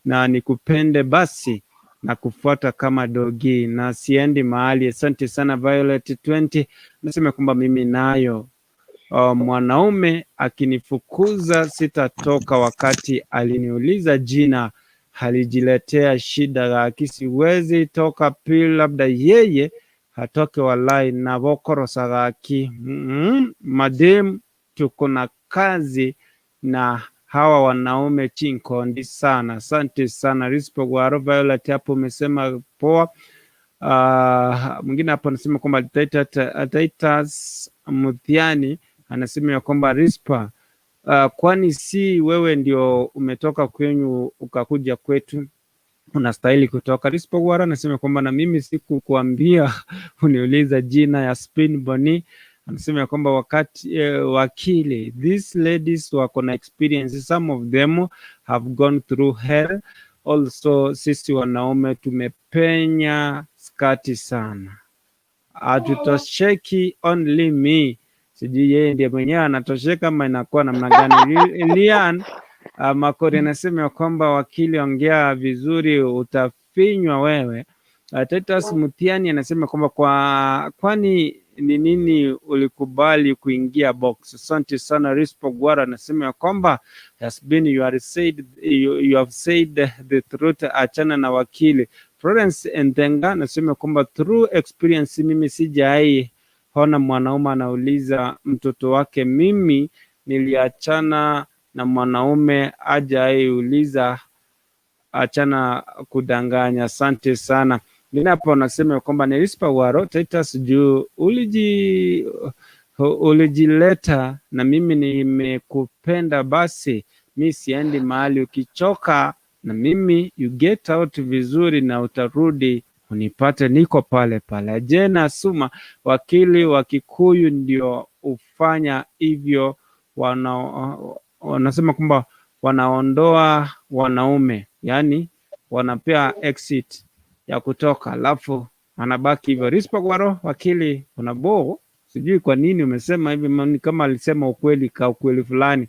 na nikupende basi na kufuata kama dogi na siendi mahali. Asante sana Violet 20 nasema kwamba mimi nayo mwanaume akinifukuza sitatoka. Wakati aliniuliza jina alijiletea shida, lakini siwezi toka pili, labda yeye atoke, walai na bokorosa gaki madem tuko na kazi na hawa wanaume chinkondi sana. Asante sana Rispo Gwaro Violet, hapo umesema poa. Mwingine hapo anasema kwamba Titus Muthiani anasema ya kwamba Rispa, kwani si wewe ndio umetoka kwenyu ukakuja kwetu, unastahili kutoka. Rispa Gwara anasema kwamba na mimi sikukuambia uniuliza jina ya Spin Boni. Anasema ya kwamba wakati wakili, these ladies wako na experience, some of them have gone through hell also. Sisi wanaume tumepenya skati sana, hatutosheki, only me. Sijui yeye ndiye mwenyewe anatosheka ama inakuwa namna gani. Lian Makori anasema ya kwamba wakili, ongea vizuri, utafinywa wewe. Titus Mutiani anasema kwamba kwani ni nini ulikubali kuingia box? Asante sana. Rispo Gwara anasema ya kwamba has been you are said you have said the truth, achana na wakili. Florence Ndenga anasema kwamba through experience, mimi sijai ona mwanaume anauliza mtoto wake. Mimi niliachana na mwanaume hajaiuliza, achana kudanganya. Asante sana. Mwingine hapo anasema kwamba ni Rispa Waro Titus juu ulijileta na mimi nimekupenda, basi mi siendi mahali. Ukichoka na mimi you get out vizuri na utarudi unipate niko pale pale. Jena Suma, wakili wa Kikuyu ndio hufanya hivyo, wanasema kwamba wanaondoa wanaume, yaani wanapea exit ya kutoka, alafu anabaki hivyo. Rispa Gwaro, wakili unabo, sijui kwa nini umesema hivi, ni kama alisema ukweli ka ukweli fulani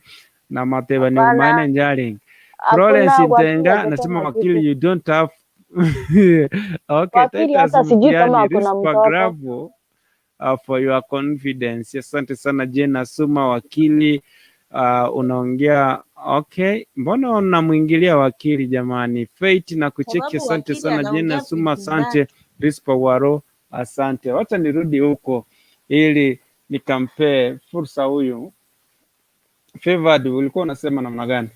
na Mateba ni Hapana, umaine njali. Florence hakuna wakili Ntenga hajasema nasema wakili, kitu. you don't have okay. Wakili Titus hata sijui kama Mtiani, ako na Rispa mtoto. Gravo for your confidence. Asante sana Jena Suma wakili, unaongea okay. Mbona unamwingilia wakili jamani? Faith na Sababu kucheki, asante wakili sana Jena anaongea Suma, vitu asante zake. Rispa Waro, asante. Wacha nirudi huko ili nikampee fursa huyu Favored. Ulikuwa unasema namna gani?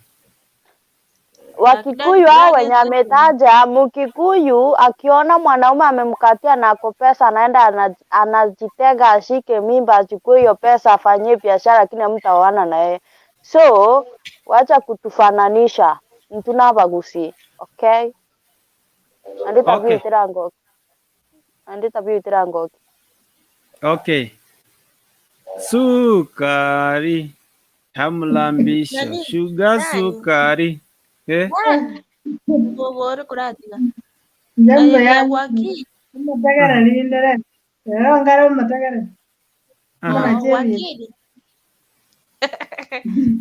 Wakikuyu hao wenye ametaja, Mkikuyu akiona mwanaume amemkatia na ako pesa, anaenda anajitega ashike mimba, achukue hiyo pesa afanyie biashara, lakini hamtaoana na yeye. So wacha kutufananisha mtunabagusi, okay? Andita Okay, biitirangoki, andita biitirangoki. okay. Sukari tamlambisha Nani? shuga Nani? sukari eh? Ngobore kuratiga. Jambo Aye yangu wakili. umatagara lindere rero ngara umatagara Aha. muna Oh, chebi wakili.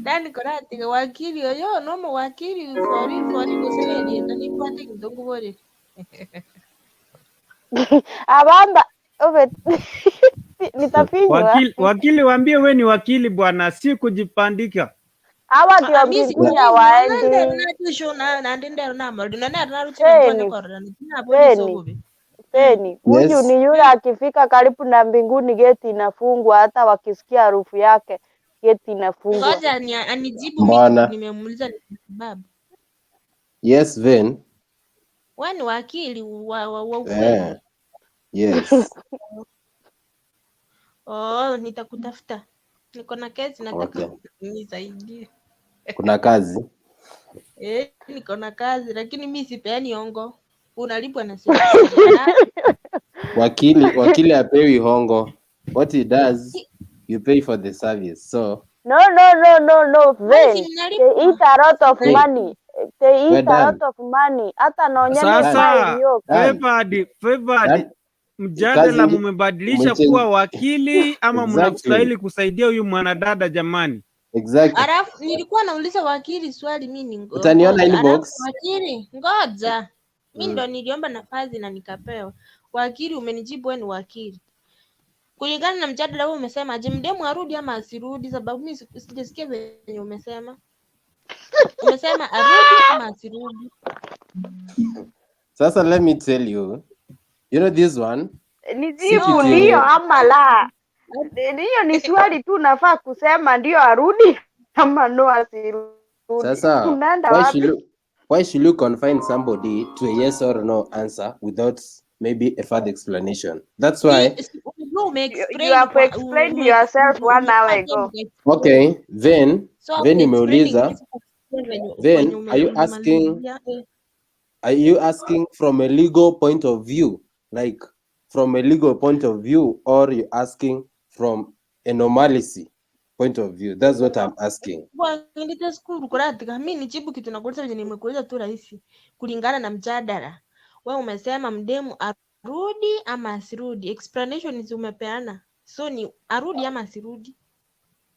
Nani kuratiga wakili oyo nomo wakili fori fori gusene nani pate kizungu bore. Abamba ube nitafinywa. Wakili, wakili waambie we ni wakili bwana, si kujipandika. Hawa ndio Ah, mi mbinguni sikuti hawaendi. Feni, Feni, Feni. Huyu Yes. ni yule akifika karibu na mbinguni geti inafungwa, hata wakisikia harufu yake geti inafungwa. Ngoja anijibu mi kitu Mbona? nimemuuliza ni kwa sababu. Yes, Vin. Wewe ni wakili wa ukweli. Eh, yes. Oh, nitakutafuta. Niko na kesi nataka Okay. unisaidie. Kuna kazi. Eh, niko na kazi lakini mi sipeani hongo. Unalipwa na serikali. Wakili hapewi hongo. What he does, you pay for the service. So, No, no, no, no, no, Wewe si Vin. They mnalipwa. eat a lot of hey, money. They we're eat a done. lot of money. Hata naonyesha Done. Sasa iliyoka. Done. Favored, Favored, Done. mjadala Kazi mumebadilisha umechange. kuwa wakili ama Exactly. mnastahili kusaidia huyu mwanadada jamani? Exactly. Alafu nilikuwa nauliza wakili swali mi ni Utaniona ngoja. Alafu inbox. wakili, ngoja. Mi ndo niliomba nafasi na nikapewa. Wakili umenijibu wewe ni wakili. Kulingana na mjadala wewe umesema je, mdemu arudi ama asirudi? Sababu mi sijasikia venye umesema. Umesema arudi ama asirudi? Sasa let me tell you. You know this one? Si Nijibu kitu ndio yenye ama la. Hiyo ni swali tu nafaa kusema ndio arudi ama no asirudi. Sasa Unaenda why wapi? should you why should you confine somebody to a yes or no answer without maybe a further explanation? That's why Unajua You umeexplain have kwa explained yourself 1 hour ago. umeexplain. okay, then So after then explaining umeuliza, mimi sikusikia venye then kwenye are you asking umemalizia. Eh. are you asking from a legal point of view? Like from a legal point of view, or you asking from a normalcy point of view? That's what I'm asking. Ndite skuru kuratika mi nijibu kitu nakuuliza venye nimekuuliza tu rahisi kulingana na mjadala. We umesema mdemu arudi ama asirudi, explanations umepeana, so ni arudi ama asirudi.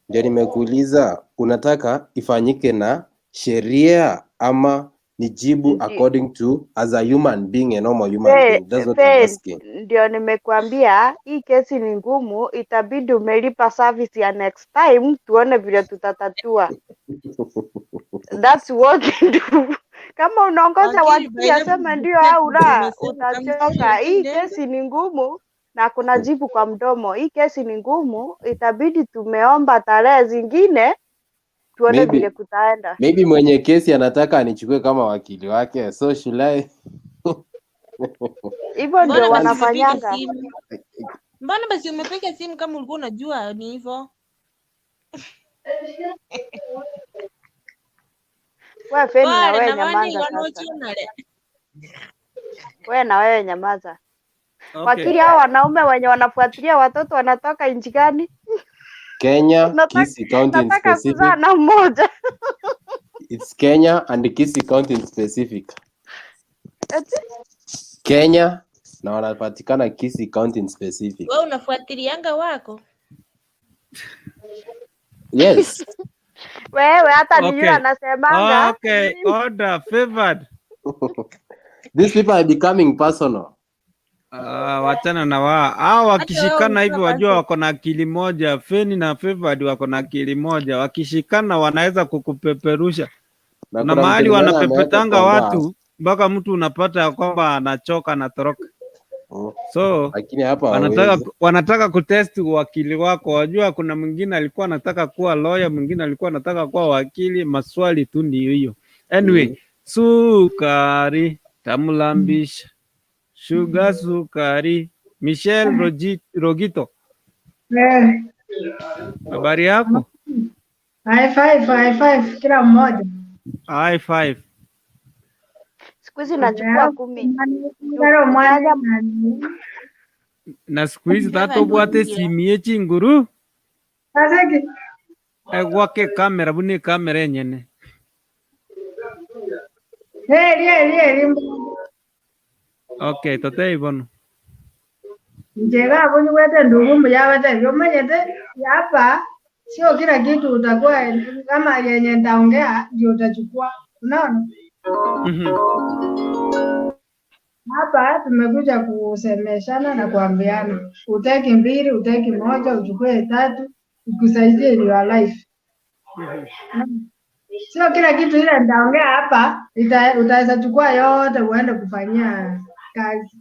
Ndio nimekuuliza unataka ifanyike na sheria ama nijibu according to as a human being, a normal human being. That's what I'm Faith, asking. ndio nimekuambia hii kesi ni ngumu, itabidi umelipa service ya next time, tuone vile tutatatua. That's what we do. Kama unaongoza Wakili, by wakili the aseme ndio way, au la, tumesema utachoka. Hii kamsikia kesi ni ngumu na kuna jibu kwa mdomo. Hii kesi ni ngumu, itabidi tumeomba tarehe zingine tuone vile Maybe kutaenda. maybe mwenye kesi anataka anichukue kama wakili wake, so should I? Hivyo ndio Mbona basi umepiga wanafanyanga. simu? Mbona basi umepiga simu kama ulikuwa unajua ni hivyo? We Feni na Pole wewe na mani nyamaza sasa, wanochunale. we na wewe nyamaza. Okay. Wakili, hao wanaume wenye wanafuatilia watoto wanatoka nchi gani? Kenya, Nataka, Kisii County in nataka kuzaa specific. na mmoja. It's Kenya and Kisii County in specific. Eti? Kenya na wanapatikana Kisii County in specific. Wewe unafuatilianga wako? Yes. Wewe hata ni yule Okay. anasemanga Okay, order favored. These people are becoming personal. Wachana na wao. Hao Hata wewe wakishikana hivi ulikuwa wajua person. wako na akili moja. Feni na Favored wako na akili moja. Wakishikana wanaweza kukupeperusha. Na Kuna kuna mtu mahali nimeona ameweka wanapepetanga kondoo watu mpaka mtu unapata ya kwamba anachoka anatoroka. So Lakini hapa wanataka hawezi. wanataka kutest uwakili wako. Wajua kuna mwingine alikuwa anataka kuwa lawyer, mwingine alikuwa anataka kuwa wakili. Maswali tu ni hiyo. Anyway, sukari tamlambisha sugar sukari. Michelle Rogito, Eh, habari yako? high five, high five kila mmoja. High five. siku hizi nachukua 10 juu Ngaro mwana kunyanya Na siku hizi Never tatobwate know. simie chinguru Sasa ki egwake kamera bune kamera enyene. hey, rie rie rie Okay, tote ibono. Njega abonye ndugu muyabate vyomanyete hapa sio kila kitu utakuwa kama yenye nitaongea ndio utachukua. Unaona? Hapa tumekuja kusemeshana na kuambiana, utaki mbili, utaki moja, uchukue tatu, ikusaidie in your life. Sio kila kitu ile nitaongea hapa utaweza chukua yote uende kufanyia kazi.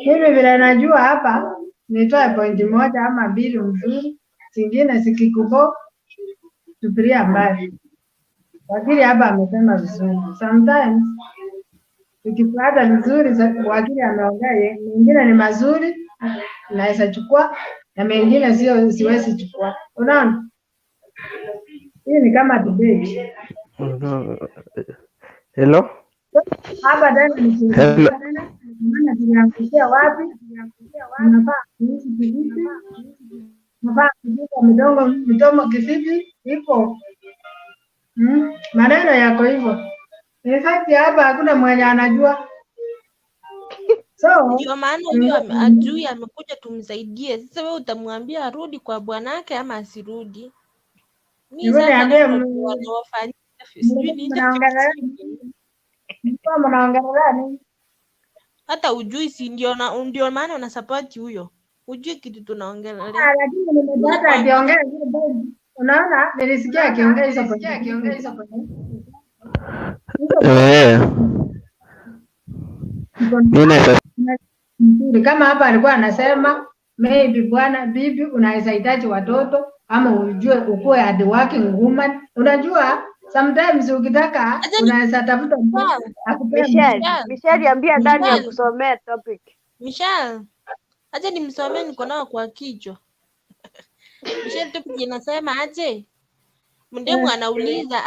Mimi vile najua hapa nitoe pointi moja ama mbili mzuri, zingine zikikubo tupilia mbali. Wakili hapa amesema vizuri. Sometimes ukifuata vizuri, wakili ameongea, mengine ni mazuri naweza chukua na mengine sio, siwezi chukua. Unaona, hii ni kama debate Hello? hapa tena ni Hello. maana tuliangukia wapi, unafaa kuishi kivipi, unafaa kujipa midomo kivipi, iko maneno yako hivyo. In fact hapa hakuna mwenye anajua, so Ndio maana huyo ajui amekuja tumsaidie. Sasa wewe utamwambia arudi kwa bwanake ama asirudi? Mi hebu sasa niambie, naona wanawafanyia sijui ni mnaongelea mlikuwa mnaongelea nini? hata ujui, si ndio? Ndio maana una support huyo, ujui kitu tunaongelea. Ah, lakini nimepata akiongea hiyo point. Unaona, nilisikia akiongea hizo point. Eh, mi naweza Nzuri. Kama hapa alikuwa anasema maybe bwana bibi unaweza hitaji watoto ama ujue ukuwe hard working woman. Unajua sometimes ukitaka Acha unaweza tafuta mtu akupee Michelle, Michelle, Michelle ambia Dani Michelle, akusomee topic. Michelle, acha nimsomee, niko nao kwa kichwa. Michelle, topic inasema aje? Mdemu anauliza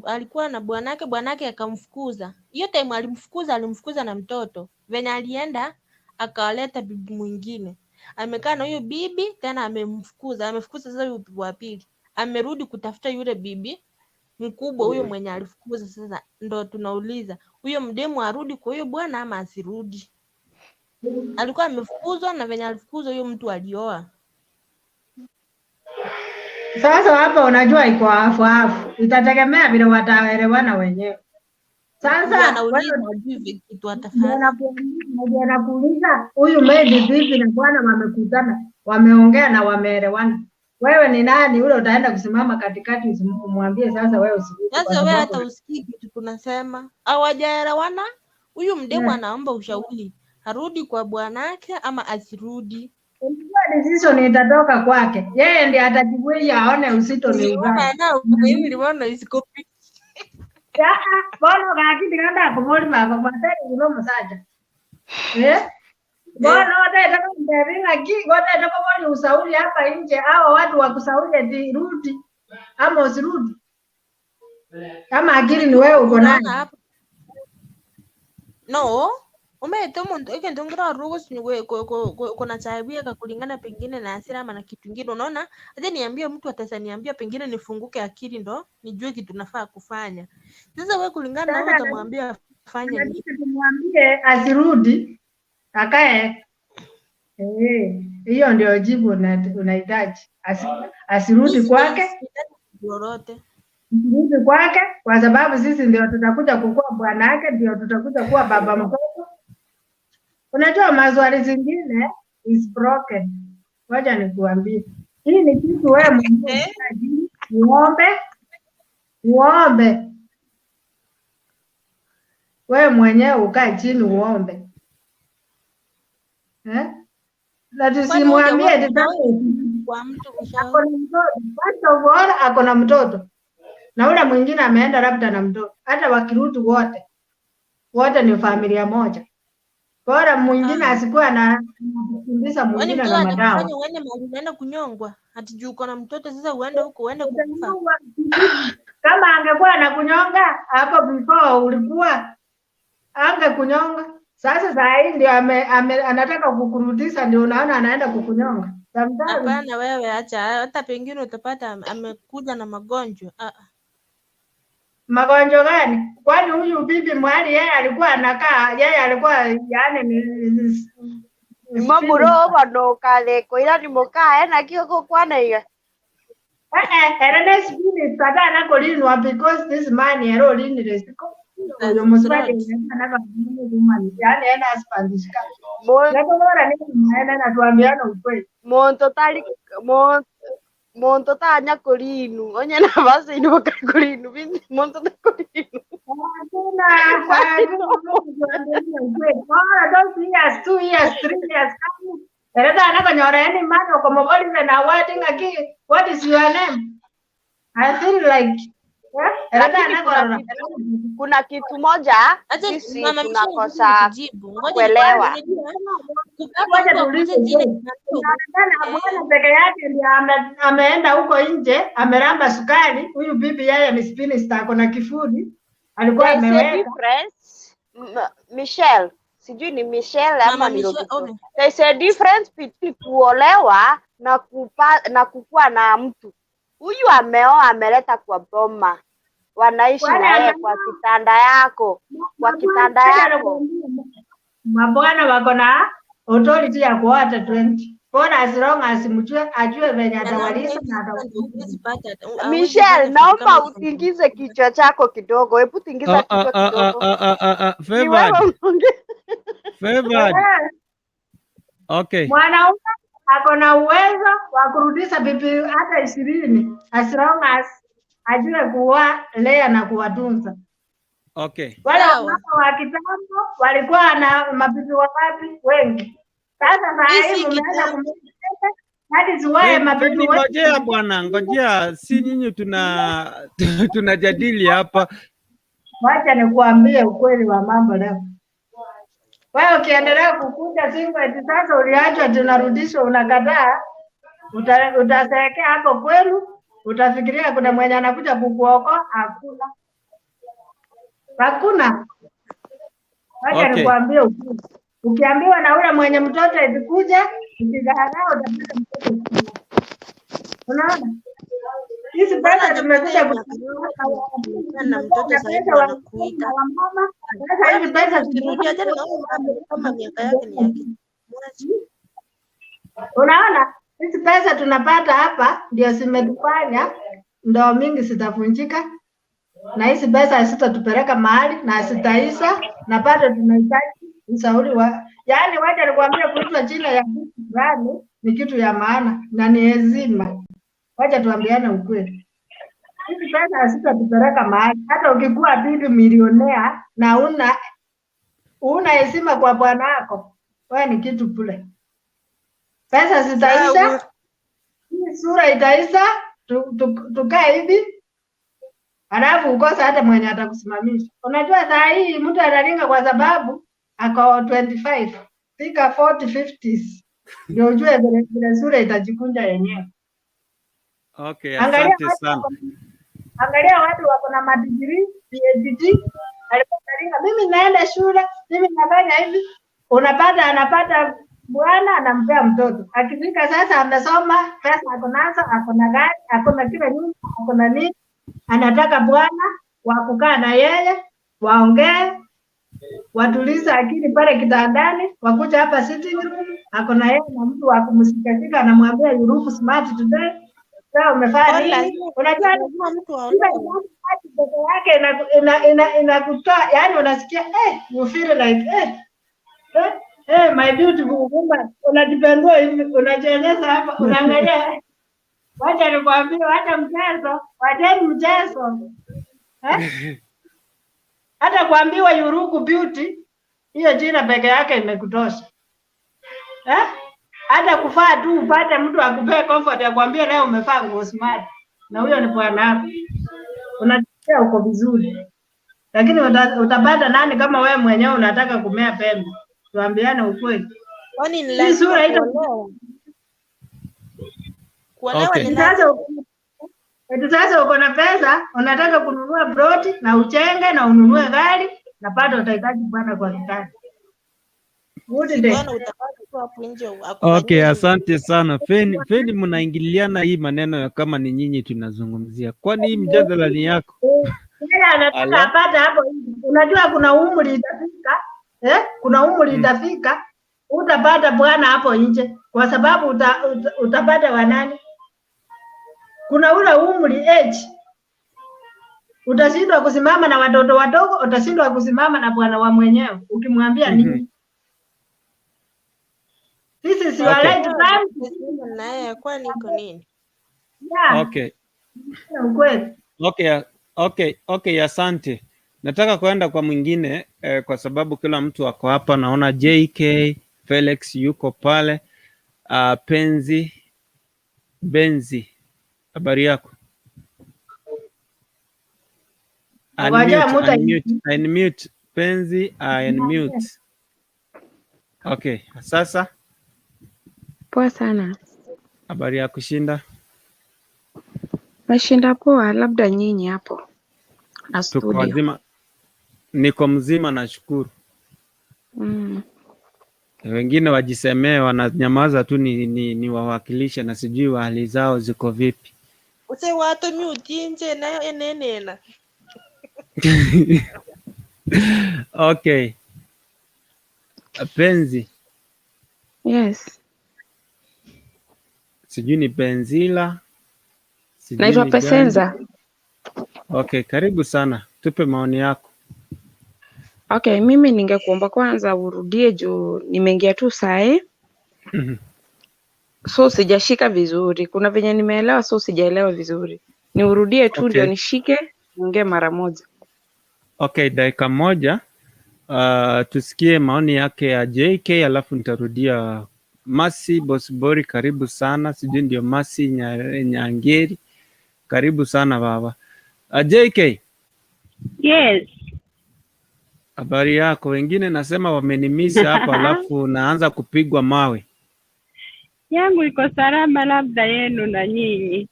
alikuwa na bwanake, bwanake akamfukuza. Hiyo time alimfukuza, alimfukuza na mtoto. Venye alienda akawaleta bibi mwingine. Amekaa na huyo bibi tena amemfukuza, amefukuza sasa huyo bibi wa pili. Amerudi kutafuta yule bibi mkubwa huyo mwenye alifukuza. Sasa ndo tunauliza huyo mdemu arudi kwa huyo bwana ama asirudi? Alikuwa amefukuzwa na venye alifukuzwa huyo mtu alioa. Sasa hapa unajua iko hafu hafu, itategemea vile wataelewana wenyewe. Huyu Sasa wewe anauliza hajui kitu ndio atafanya. ndio nakuuliza huyu maid vipi na bwana wamekutana, wameongea na wameelewana. Wewe ni nani ule utaenda kusimama katikati umwambie sasa wewe usirudi kwa Sasa wewe hata sababu usikii kitu tunasema, hawajaelewana. Huyu mdemu Eh. anaomba ushauri, arudi kwa bwanake ama asirudi. Unajua decision itatoka kwake. Yeye ndiye atajibuia aone uzito ni Niliona ugani. nao niliona isikopi. Bono gaki ndiganda kubori baba batari kuno musacha. Eh? Bono wataita kumbebi ngaki wataita kubori usauli hapa nje hawa watu wa kusauli eti rudi ama usirudi. Kama akili ni wewe uko nayo. Unaona hapa no umeete omuntu egento nkirarora ogosinyu kunachaibieka kulingana pengine na hasira ama na kitu ingine. Unaona, acha niambie mtu ataweza niambia pengine nifunguke akili ndo nijue kitu nafaa kufanya. Sasa we kulingana na wewe Sasa utamwambia afanye nini? inabidi tumwambie asirudi akae. Eh, hiyo ndio jibu unahitaji. Asirudi Mi kwake, sihitaji lolote. asirudi kwake kwa sababu sisi ndio tutakuja kukua bwana yake, ndio tutakuja kuwa baba mtoto. Unajua maswali zingine is broken. Ngoja nikuambie, hii ni kitu wewe mwenyewe Eh? unahitaji uombe, uombe wewe mwenyewe ukae chini uombe eh? Na Kwani hujawahi tusimwambie eti sasa hujawahi kwa mtu ako ushauri? na mtoto. First of all ako na mtoto na ule mwingine ameenda labda na mtoto. Hata wakirudi wote wote ni familia moja. Bora mwingine Ah. asikuwe anakukimbiza Kwani mwingine mtoto na madawa. atakufanya uende mahali unaenda kunyongwa? Ati juu uko na mtoto sasa uende huko uende kukufa. Utanyongwa. Kama angekuwa anakunyonga hapo before ulikuwa angekunyonga. Sasa saa hii ndio anataka kukurudisha, ndio unaona anaenda kukunyonga. Sometimes Hapana wewe, acha hata pengine utapata amekuja na magonjwa. Ah, ah. magonjwa gani? Kwani huyu bibi mwali yeye alikuwa anakaa, yeye alikuwa yani ni Nimo spiritual. murobo nũkarĩkwo ni mũkae nakĩo gũkwanaiga. Eh, ere spirit atana kulinwa because this man ero olinire siko That's oyo muswahili right. anaka woman yani ena husband shika Mu- nakobora ni maana na tuambiana ukweli. Muntu tari muntu tanya kũrinu onye na bacaini mũkakũrinu muntu takurinu Hakuna hakuna tuambiana ukweli. Bora those years, 2 years, 3 years kama ereta anakonyora any man okomobolire na wedding aki what is your name? I feel like eh ereta lakini kuna anakorora. kitu kuna kitu moja Acha sisi mama Michelle, ngoja tunakosa nikujibu. Ngoja kuelewa. nikwambie, unajua kupata Ngoja mtu tuulize akuulize jina ukweli. kidogo. Inaonekana Eh, bwana peke yake ndiye ameenda huko nje ameramba sukari. Huyu bibi yeye ni spinster, ako na kifuli alikuwa There is a ameweka. difference Michelle, sijui ni Michelle ama Mama ni Michelle, Robinson. okay. There is a difference between kuolewa na na kukuwa na mtu. Huyu ameoa ameleta kwa boma, wanaishi Wale na yeye kwa ameoa kitanda yako, kwa mabwana, kitanda acha yako. nakwambia, mabwana wako na authority ya kuoa hata 20. Bora as long as mjue ajue venye Na naongea atawalisha hivi na sasa ndio atawatunza. huwezi pata hawezi Michelle, pata vitu naomba kama hizo. utingize kichwa chako kidogo. Hebu tingiza Ah, ah, kichwa ah, ah, kidogo. ah, ah, ah, ah. Ni wewe Favored, unaongea. favored. Eh, Okay. mwanaume ako na uwezo wa kurudisha bibi hata 20 as long as ajue kuwalea na kuwatunza. Okay. Wale Sawa. wamama wa kitambo walikuwa na mabibi wangapi? Wengi. Sasa saa Hii hii si mumeanza kitambo. kumeza, that is why mabibi Feni, wengi ngojea bwana, ngojea, si nyinyi tunajadili hapa. Wacha nikuambie ukweli wa mambo leo. Wewe ukiendelea kukuja single eti sasa uliachwa tunarudishwa unakataa, utazeekea hapo kwenu, utafikiria kuna mwenye anakuja kukuokoa, hakuna. Hakuna. Wacha Okay. nikuambie ukweli. Ukiambiwa na ule mwenye mtoto eti kuja, ukikaa utapata mtoto. Unaona? Hizi Mbona pesa hajakuambia tumekuja miaka yote na kutumia mtoto na sasa hivi pesa wa wanakuita. na wamama, sasa Wewe hizi pesa ukirudi achana na huyo mama kama miaka yake ni yake. Mwache. Unaona, Hizi pesa tunapata hapa ndio zimetufanya ndoa mingi zitavunjika, na hizi pesa hazitatupeleka mahali na hazitaisha, na bado tunahitaji ushauri wa, yaani, wacha nikwambie, kuitwa jina ya mtu fulani ni kitu ya maana na ni heshima. Wacha tuambiane ukweli, hizi pesa hazitatupeleka mahali. Hata ukikuwa bibi milionea na una heshima kwa bwana wako, wewe ni kitu bure. Pesa zitaisha, hii sura itaisha, tukae hivi halafu ukosa hata mwenye atakusimamisha. Unajua saa hii mtu analinga kwa sababu ako 25, fika 40 50s ndio ujue vile vile sura itajikunja yenyewe. Okay, Angalia asante watu sana. Angalia watu wako na madigrii PhD, alikuwa analinga, mimi naenda shule, mimi nafanya hivi, unapata anapata bwana anampea mtoto. Akifika sasa amesoma, pesa ako nazo, ako na gari, ako na kila nyumba, ako na nini, anataka bwana wa kukaa na yeye, waongee, watulize akili pale kitandani, wakuja hapa sitting room, ako na yeye na mtu wa kumshikashika, anamwambia, "You look smart today." Sasa umefanya Kwani nini? lazima Unajua hata lazima mtu ile aolewe? Peke yake inakutoa, yani unasikia you feel like my beautiful woman, unajipendua hivi, unajionyesha hapa, unaangalia, wacha nikwambie, wacha mchezo, wacheni mchezo, eh? Hata kuambiwa "You look beauty", hiyo jina peke yake imekutosha, eh? Hata kufaa tu upate mtu akupee comfort ya kuambia leo umevaa nguo smart, na huyo ni bwana wako, unasikia uko vizuri. Lakini utapata nani kama wewe mwenyewe unataka kumea pembe? Tuambiane ukweli. Kwani ni Hii lazima sura ita kuolewa? Kuolewa Okay. ni Sasa lazima? Eti sasa uko na pesa, unataka kununua ploti na uchenge na ununue gari na bado utahitaji bwana kwa kitanda. Good Si day. bwana utapata tu hapo nje akufanyie Okay, nini? asante sana. Feni, Feni, mnaingiliana hii maneno ya kama ni nyinyi tunazungumzia. Kwani hii mjadala ni yako? Yeye anataka Ala. apate hapo nje. Unajua kuna umri itafika, eh? Kuna umri itafika utapata bwana hapo nje kwa sababu utapata wanani. Kuna ule umri age utashindwa kusimama na watoto wadogo, utashindwa kusimama na bwana wa mwenyewe ukimwambia nini. This is your right time. Kuolewa na yeye kwani iko nini? Yeah, ukweli. Okay, asante. Nataka kwenda kwa mwingine kwa sababu kila mtu ako hapa. Naona JK Felix yuko pale. Penzi Benzi, habari yako? Ngoja Unmute, muta unmute, unmute. Penzi, unmute. Okay, sasa Poa sana. Habari ya kushinda? Meshinda poa, labda nyinyi hapo na Tuko studio. wazima, niko mzima nashukuru. Wengine wajisemee, wananyamaza tu ni wawakilishe na sijui hali zao ziko vipi. Use watu mute nje nayo enenena. Okay. Penzi, Yes. sijui ni Benzila, sijui Naitwa ni gani. Pesenza. Okay, karibu sana, tupe maoni yako. Okay, mimi ningekuomba kwanza urudie juu nimeingia tu sahi, so sijashika vizuri. Kuna venye nimeelewa, so sijaelewa vizuri. Niurudie tu ndio nishike, niongee mara moja. Okay, dakika moja. Tusikie maoni yake ya JK alafu nitarudia. Masi Bosibori, karibu sana. Sijui ndio Masi Nyangeri, karibu sana baba. JK, Yes. habari yako? Wengine nasema wamenimisa hapa alafu naanza kupigwa mawe. Yangu iko salama, labda yenu na nyinyi.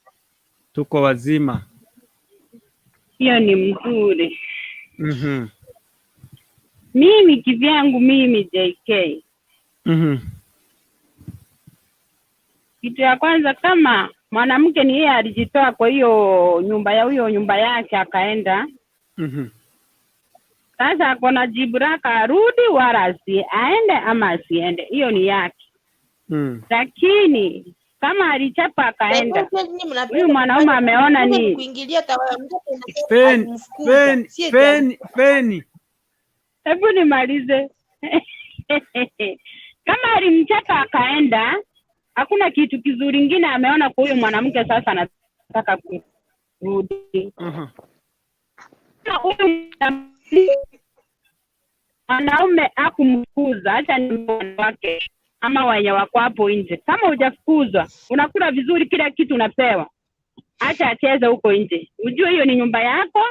Tuko wazima. Hiyo ni mzuri. Mimi kivyangu, mimi JK, kitu ya kwanza, kama mwanamke ni yeye alijitoa kwa hiyo nyumba ya huyo nyumba yake akaenda, sasa ako na jibu lake arudi wala aende ama asiende, hiyo ni yake. Lakini Kama alichapa akaenda, Pia nyinyi huyu mnapenda mwanaume kufanya ameona mnakuja nini? kuingilia tawala mtoto, unasema Feni, alimfukuza, Feni, si eti Feni, Feni. Hebu nimalize. Kama alimchapa akaenda, hakuna kitu kizuri ingine ameona kwa huyu mwanamke, sasa anataka kurudi. Kama huyu mwanaume hakumfukuza, acha ni wake ama wenye wako hapo nje. Kama hujafukuzwa, unakula vizuri, kila kitu unapewa, acha acheze huko nje, ujue hiyo ni nyumba yako.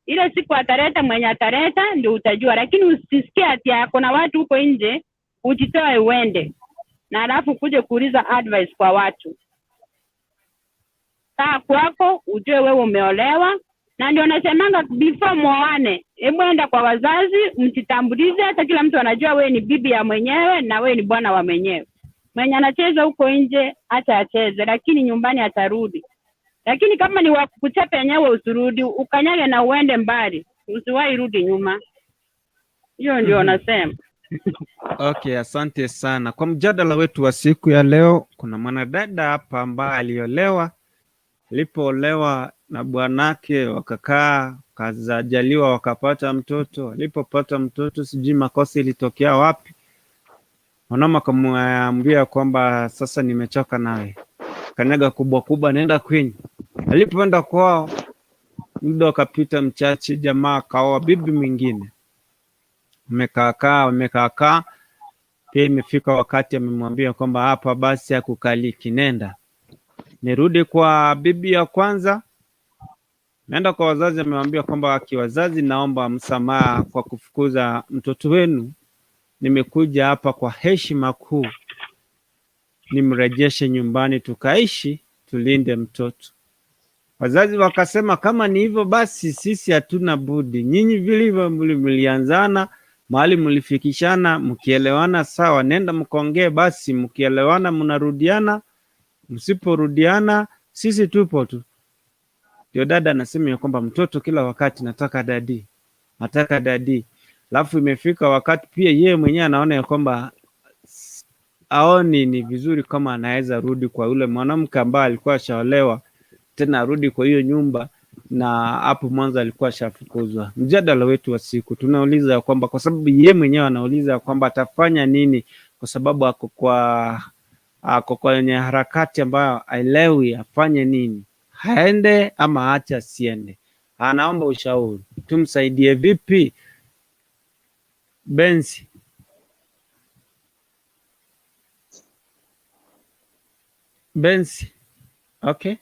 Ile siku ataleta mwenye ataleta, ndio utajua, lakini usisikie ati ako na watu huko nje, ujitoe uende, na alafu kuje kuuliza advice kwa watu. Kaa kwako, ujue wewe umeolewa, na ndio nasemanga before muoane, hebu enda kwa wazazi mjitambulize, hata kila mtu anajua wewe ni bibi ya mwenyewe na wewe ni bwana wa mwenyewe. Mwenye anacheza huko nje acha acheze, lakini nyumbani atarudi. Lakini kama ni wakukuchapa yenyewe, usirudi, ukanyage na uende mbali, usiwahi rudi nyuma. Hiyo ndio nasema. Okay, asante sana kwa mjadala wetu wa siku ya leo. Kuna mwanadada hapa ambaye aliolewa, alipoolewa na bwanake wakakaa, wakajaliwa, wakapata mtoto. Alipopata mtoto, sijui makosa ilitokea wapi, mwanaume akamwambia kwamba sasa nimechoka nawe, kanyaga kubwa kubwa, nenda kwenyu. Alipoenda kwao, muda ukapita mchache, jamaa akaoa bibi mwingine. Wamekaakaa, wamekaakaa, pia imefika wakati amemwambia kwamba hapa basi hakukaliki, nenda nirudi kwa bibi ya kwanza. Naenda kwa wazazi, amewambia kwamba akiwazazi, naomba msamaha kwa kufukuza mtoto wenu, nimekuja hapa kwa heshima kuu, nimrejeshe nyumbani tukaishi, tulinde mtoto. Wazazi wakasema kama ni hivyo basi sisi hatuna budi, nyinyi vilivyo mlianzana mahali mlifikishana, mkielewana sawa, nenda mkaongee basi, mkielewana mnarudiana, msiporudiana sisi tupo tu. Ndio dada anasema ya kwamba mtoto kila wakati nataka daddy, nataka daddy. Alafu imefika wakati pia yeye mwenyewe anaona ya kwamba aoni ni vizuri kama anaweza rudi kwa yule mwanamke ambaye alikuwa ashaolewa tena arudi kwa hiyo nyumba, na hapo mwanzo alikuwa ashafukuzwa. Mjadala wetu wa siku tunauliza ya kwamba kwa sababu yeye mwenyewe anauliza ya kwamba atafanya nini, kwa sababu ako kwenye harakati ambayo aelewi afanye nini, aende ama aache asiende. Anaomba ushauri, tumsaidie vipi? Benzi, Benzi, okay,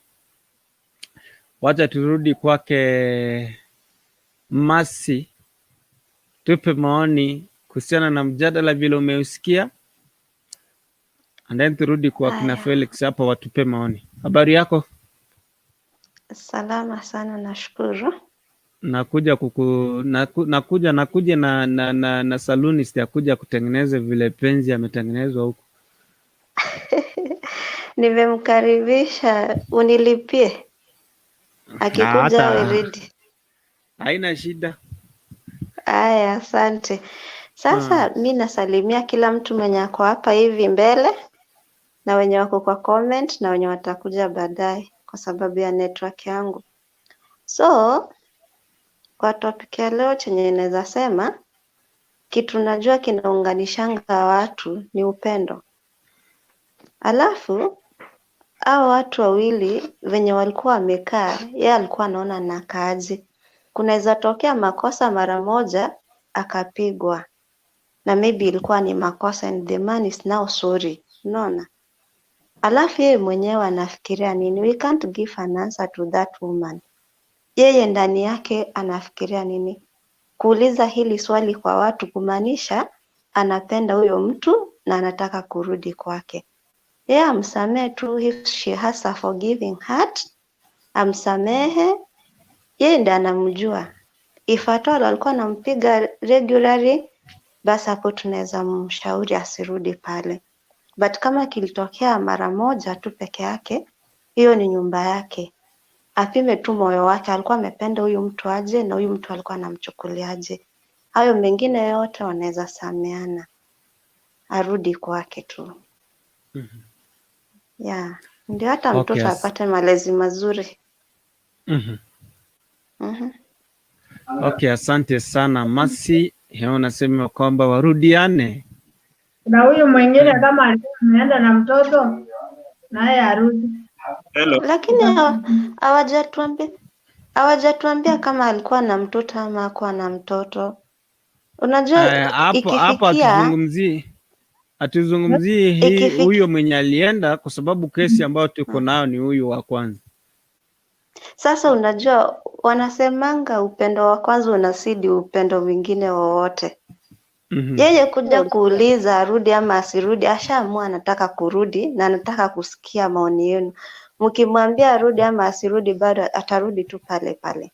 wacha turudi kwake Masi, tupe maoni kuhusiana na mjadala vile umeusikia, and then turudi kwa kina Haya, Felix hapa watupe maoni. Habari yako? Salama sana nashukuru. Nakuja kuku, naku, nakuja nakuja na salonist ya kuja kutengeneza vile penzi ametengenezwa huko. Nimemkaribisha unilipie, Na akikuja awe hata ready. haina shida. Haya, asante. Sasa mi nasalimia kila mtu mwenye ako hapa hivi mbele na wenye wako kwa comment na wenye watakuja baadaye kwa sababu ya network yangu. So kwa topic ya leo chenye naweza sema kitu najua kinaunganishanga watu ni upendo. Alafu hao watu wawili venye walikuwa wamekaa, yeye alikuwa anaona anakaaje. Kunaweza tokea makosa mara moja akapigwa, na maybe ilikuwa ni makosa and the man is now sorry, unaona? Alafu yeye mwenyewe anafikiria nini? We can't give an answer to that woman. Yeye ndani yake anafikiria nini? Kuuliza hili swali kwa watu kumaanisha anapenda huyo mtu na anataka kurudi kwake. Yeye amsamehe tu if she has a forgiving heart, amsamehe. Yeye ndiye anamjua. If at all alikuwa anampiga regularly, basi hapo tunaweza mshauri asirudi pale. But kama kilitokea mara moja tu peke yake, hiyo ni nyumba yake. Apime tu moyo wake, alikuwa amependa huyu mtu aje na huyu mtu alikuwa anamchukuliaje. Hayo mengine yote wanaweza sameana, arudi kwake tu. Yeah, ndio hata Okay, mtoto apate malezi mazuri. Mhm. Okay, asante sana Masi. Yeye unasema kwamba warudiane. Na huyu mwingine kama alikuwa ameenda na mtoto naye arudi. Hello. Lakini hawajatuambia kama alikuwa na mtoto ama hakuwa na mtoto. Unajua Hapo hapo ikifikia hatuzungumzii hii huyo mwenye alienda, kwa sababu kesi ambayo tuko nayo ni huyu wa kwanza. Sasa, unajua wanasemanga upendo wa kwanza unazidi upendo mwingine wowote. Yeye kuja kuuliza arudi ama asirudi, ashaamua anataka kurudi na anataka kusikia maoni yenu. Mkimwambia arudi ama asirudi, bado atarudi tu pale pale.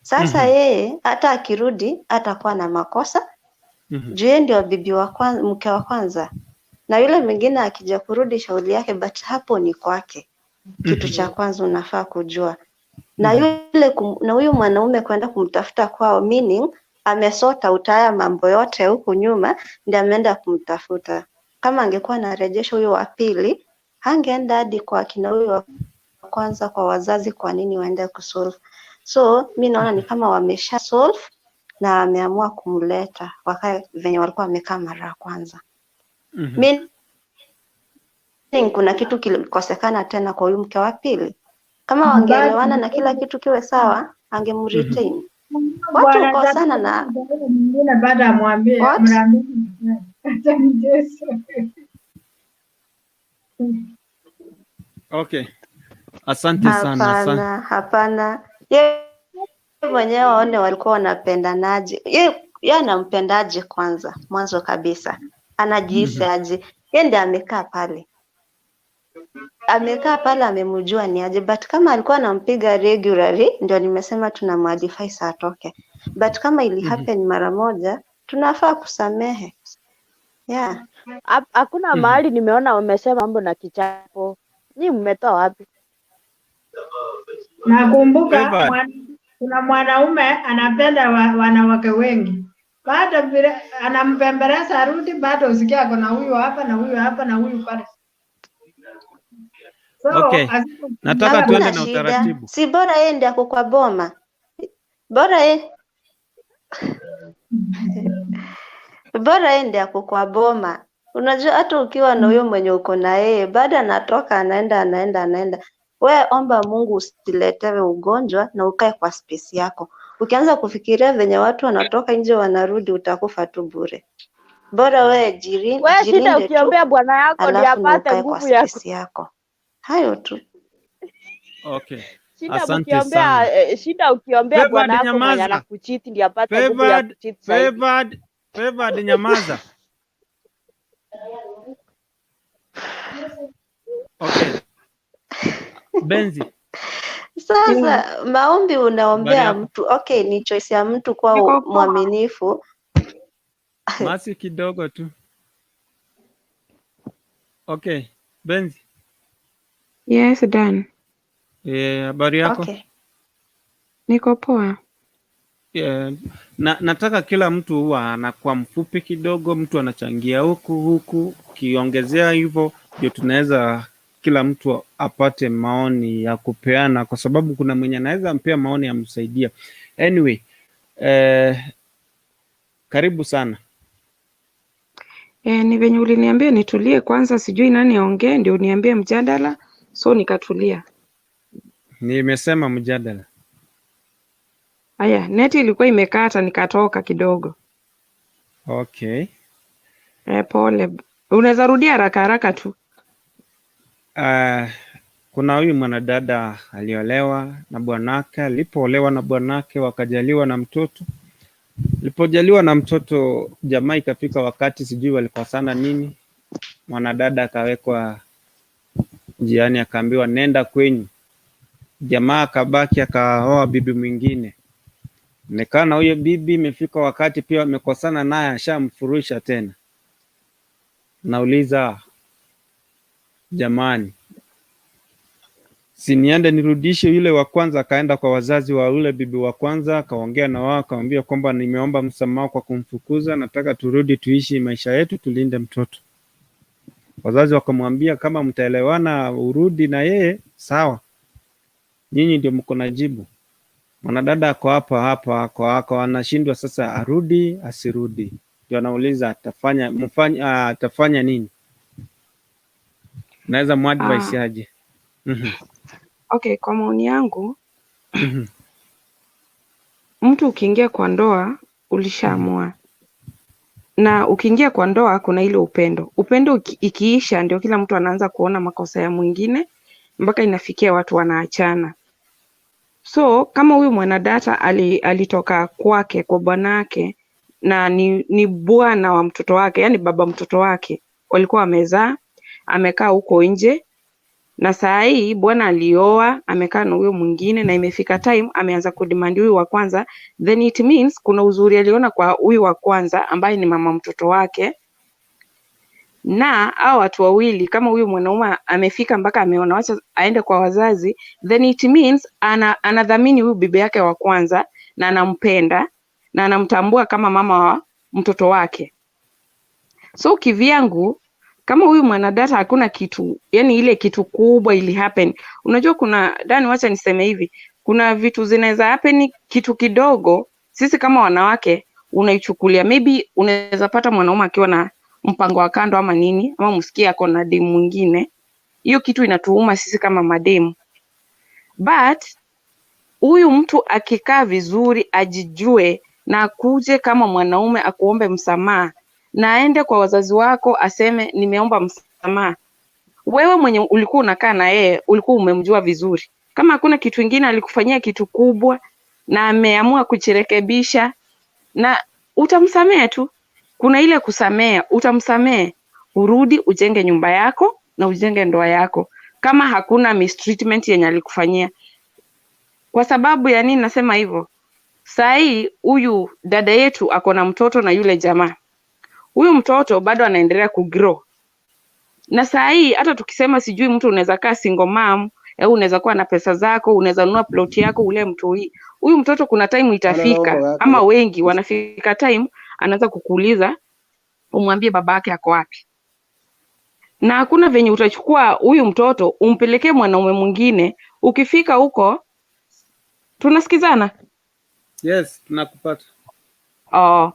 Sasa yeye hata akirudi atakuwa na makosa juu yeye ndio bibi wa kwanza, mke wa kwanza, na yule mwingine akija kurudi shauri yake, but hapo ni kwake. Kitu cha kwanza unafaa kujua na na huyu mwanaume kwenda kumtafuta kwao, meaning amesota utaya mambo yote huku nyuma, ndiye ameenda kumtafuta. Kama angekuwa anarejesha huyo wa pili, hangeenda hadi kwa kina huyo wa kwanza, kwa wazazi, kwa nini waende kusolve? So mi naona ni kama wamesha solve na ameamua kumleta wakae venye walikuwa wamekaa mara ya kwanza. Meaning kuna kitu kilikosekana tena kwa huyu mke wa pili. Kama wangeelewana na kila kitu kiwe sawa, angemretain. Watu Bwana hukosana na mwingine bado amwambie what? mrambie acha mchezo. Okay, asante sana, asante. Hapana, hapana. Yeye mwenyewe waone walikuwa wanapendanaje. Ye anampendaje kwanza, mwanzo kabisa anajihisi aje? Ye ndiye amekaa pale, amemjua ni aje, but kama alikuwa anampiga regularly, ndio nimesema tunamadvise atoke, but kama ili happen mara moja, tunafaa kusamehe. Yeah. Hakuna mahali nimeona wamesema mambo na kichapo. Nyi mmetoa wapi? Nakumbuka Favored. kuna mwanaume anapenda wanawake wengi, bado vile anampembeleza arudi, bado usikia ako na huyu hapa na huyu hapa na huyu pale. So Okay, nataka tuende Hakuna na shida, utaratibu. si bora yeye ndiye ako kwa boma, bora yeye bora yeye ndiye ako kwa boma. Unajua hata ukiwa na huyo mwenye uko na yeye, bado anatoka anaenda anaenda anaenda. We omba Mungu usiletewe ugonjwa na ukae kwa space yako. Ukianza kufikiria venye watu wanatoka nje wanarudi, utakufa tu bure. Bora we We shinda jilinde tu, ukiombea bwana yako ndiye alafu na apate ukae kwa nguvu ya space yako. Hayo tu. Okay, shinda asante mkiombea sana. shinda ukiombea Favored, bwana yako mwenye nyamaza. anakuchiti ndiye apate nguvu ya Favored, kuchiti zaidi. Favored, Favored, nyamaza. Okay, Benzi, Sasa maombi habari unaombea yako? mtu, okay, ni choice ya mtu kuwa Niko poa. mwaminifu. Masi kidogo tu. Okay, Benzi, Yes, Dan. habari yako? Okay. Niko poa. Na, nataka kila mtu huwa anakuwa mfupi kidogo, mtu anachangia huku huku, ukiongezea hivyo ndio tunaweza kila mtu apate maoni ya kupeana, kwa sababu kuna mwenye anaweza mpea maoni yamsaidia. Anyway, karibu sana. Ni venye uliniambia nitulie kwanza, sijui nani aongee ndio uniambie mjadala, so nikatulia. Nimesema mjadala. Aya, neti ilikuwa imekata nikatoka kidogo. Okay. Pole. Unaweza rudia haraka haraka tu. Kuna huyu mwanadada aliolewa na bwanake, alipoolewa na bwanake wakajaliwa na mtoto. Alipojaliwa na mtoto, jamaa ikafika wakati sijui walikosana nini, mwanadada akawekwa njiani, akaambiwa nenda kwenyu. Jamaa akabaki akaoa bibi mwingine. Amekaa na huyo bibi, imefika wakati pia wamekosana naye, ashamfurusha tena. Nauliza, jamani, si niende nirudishe yule wa kwanza? Akaenda kwa wazazi wa yule bibi wa kwanza, akaongea na wao, akamwambia kwamba nimeomba msamaha kwa kumfukuza, nataka turudi tuishi maisha yetu, tulinde mtoto. Wazazi wakamwambia kama mtaelewana urudi na yeye sawa, nyinyi ndio mko na jibu. Mwanadada ako hapa hapa ako ako anashindwa sasa, arudi asirudi, ndio anauliza atafanya mfanya atafanya nini? Naweza muadvise aje? Okay, kwa maoni yangu mtu ukiingia kwa ndoa ulishaamua, na ukiingia kwa ndoa kuna ile upendo. Upendo ikiisha ndio kila mtu anaanza kuona makosa ya mwingine mpaka inafikia watu wanaachana. So kama huyu mwanadada alitoka kwake kwa bwanake na ni bwana wa mtoto wake, yani baba mtoto wake, walikuwa wamezaa, amekaa huko nje na saa hii bwana alioa, amekaa na huyo mwingine na imefika time ameanza kudemand huyu wa kwanza, then it means kuna uzuri aliona kwa huyu wa kwanza ambaye ni mama mtoto wake. Na hao watu wawili, kama huyu mwanaume amefika mpaka ameona wacha aende kwa wazazi, then it means anadhamini huyu bibi yake wa kwanza na anampenda na anamtambua kama mama wa mtoto wake. So kivyangu, kama huyu mwanadada hakuna kitu, yani ile kitu kubwa ili happen. Unajua kuna Dani, wacha niseme hivi, kuna vitu zinaweza happen kitu kidogo, sisi kama wanawake unaichukulia, maybe unaweza pata mwanaume akiwa na mpango wa kando ama nini, ama msikie ako na demu mwingine, hiyo kitu inatuuma sisi kama mademu. But huyu mtu akikaa vizuri, ajijue na akuje kama mwanaume akuombe msamaha na aende kwa wazazi wako aseme nimeomba msamaha. Wewe mwenye ulikuwa unakaa na yeye ulikuwa umemjua vizuri, kama hakuna kitu ingine alikufanyia kitu kubwa na ameamua kujirekebisha, na utamsamehe tu. Kuna ile kusamea, utamsamehe, urudi ujenge nyumba yako na ujenge ndoa yako, kama hakuna mistreatment yenye alikufanyia. Kwa sababu ya nini nasema hivyo? Saa hii huyu dada yetu ako na mtoto na yule jamaa, huyu mtoto bado anaendelea kugrow na saa hii hata tukisema sijui mtu unaweza kaa single mom au unaweza kuwa na pesa zako, unaweza nunua plot yako ule mtoi. Huyu mtoto kuna time itafika, ama wengi wanafika time anaanza kukuuliza umwambie baba yake ako wapi, na hakuna venye utachukua huyu mtoto umpelekee mwanaume mwingine. Ukifika huko, tunasikizana? Yes, tunakupata. Oh,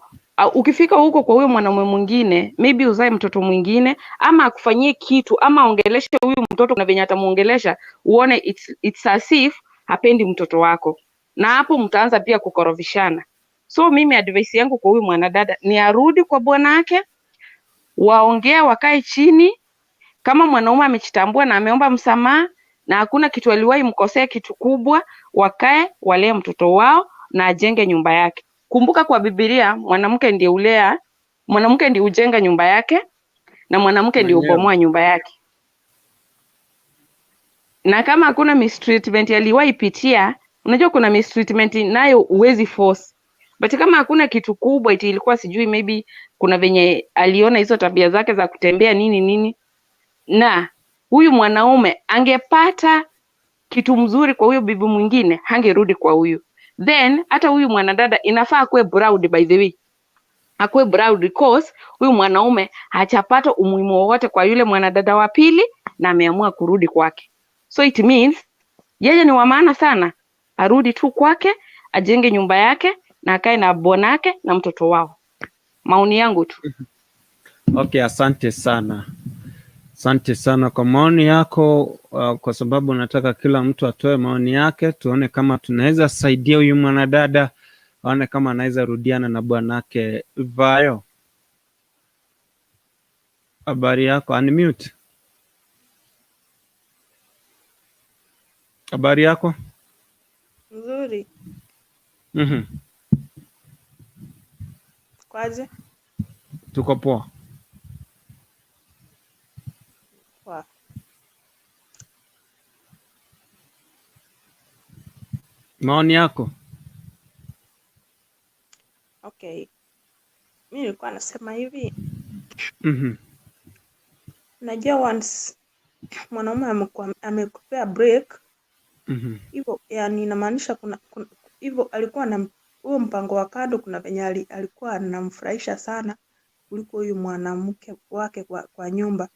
ukifika huko kwa huyo mwanaume mwingine, maybe uzae mtoto mwingine ama akufanyie kitu ama aongeleshe huyu mtoto, kuna venye atamuongelesha uone it's as if hapendi mtoto wako, na hapo mtaanza pia kukorofishana. So mimi advice yangu kwa huyu mwanadada ni arudi kwa bwanake, waongea, wakae chini. Kama mwanaume amejitambua na ameomba msamaha na hakuna kitu aliwahi mkosea kitu kubwa, wakae walee mtoto wao na ajenge nyumba yake. Kumbuka kwa Biblia mwanamke ndiye ulea, mwanamke ndiye hujenga nyumba yake na mwanamke ndiye Mwenyewe. hubomoa nyumba yake. Na kama hakuna mistreatment aliwahi pitia, unajua kuna mistreatment nayo huwezi force. But kama hakuna kitu kubwa iti ilikuwa sijui maybe kuna venye aliona hizo tabia zake za kutembea nini nini, na huyu mwanaume angepata kitu mzuri kwa huyo bibi mwingine, hangerudi kwa huyu. Then hata huyu mwanadada inafaa akuwe proud, by the way, akuwe proud because huyu mwanaume hajapata umuhimu wowote kwa yule mwanadada wa pili na ameamua kurudi kwake. So it means yeye ni wa maana sana, arudi tu kwake, ajenge nyumba yake na akae na bwanake na mtoto wao. Maoni yangu tu. Okay, asante sana. Asante sana kwa maoni yako, kwa sababu nataka kila mtu atoe maoni yake, tuone kama tunaweza saidia huyu mwanadada, aone kama anaweza rudiana na bwanake. Vayo, habari yako? Unmute. Habari yako? Nzuri. Kwaje? Tuko poa. Poa. Maoni yako? Okay. Mi nilikuwa nasema hivi, najua once mwanaume amekupea break hivyo, yani inamaanisha kuna hivyo alikuwa na huo mpango wa kando, kuna venye alikuwa anamfurahisha sana kuliko huyu mwanamke wake kwa nyumba.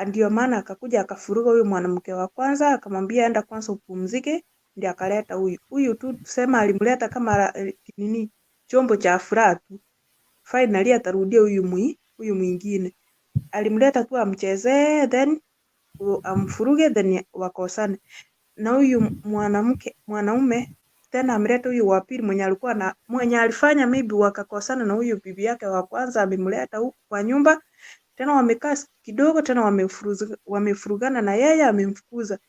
Ndio maana akakuja akafuruga huyu mwanamke wa kwanza, akamwambia enda kwanza upumzike, ndio akaleta huyu. Huyu tu tusema alimleta kama nini, chombo cha furaha tu. Finally atarudia huyu mwingine. Alimleta tu amchezee, then amfuruge, then wakosane. Na huyu mwanamke mwanaume tena ameleta huyu wa pili mwenye alikuwa na mwenye alifanya maybe wakakosana na huyu bibi yake wa kwanza, amemleta huku kwa nyumba tena, wamekaa siku kidogo tena wamefurugana na yeye amemfukuza.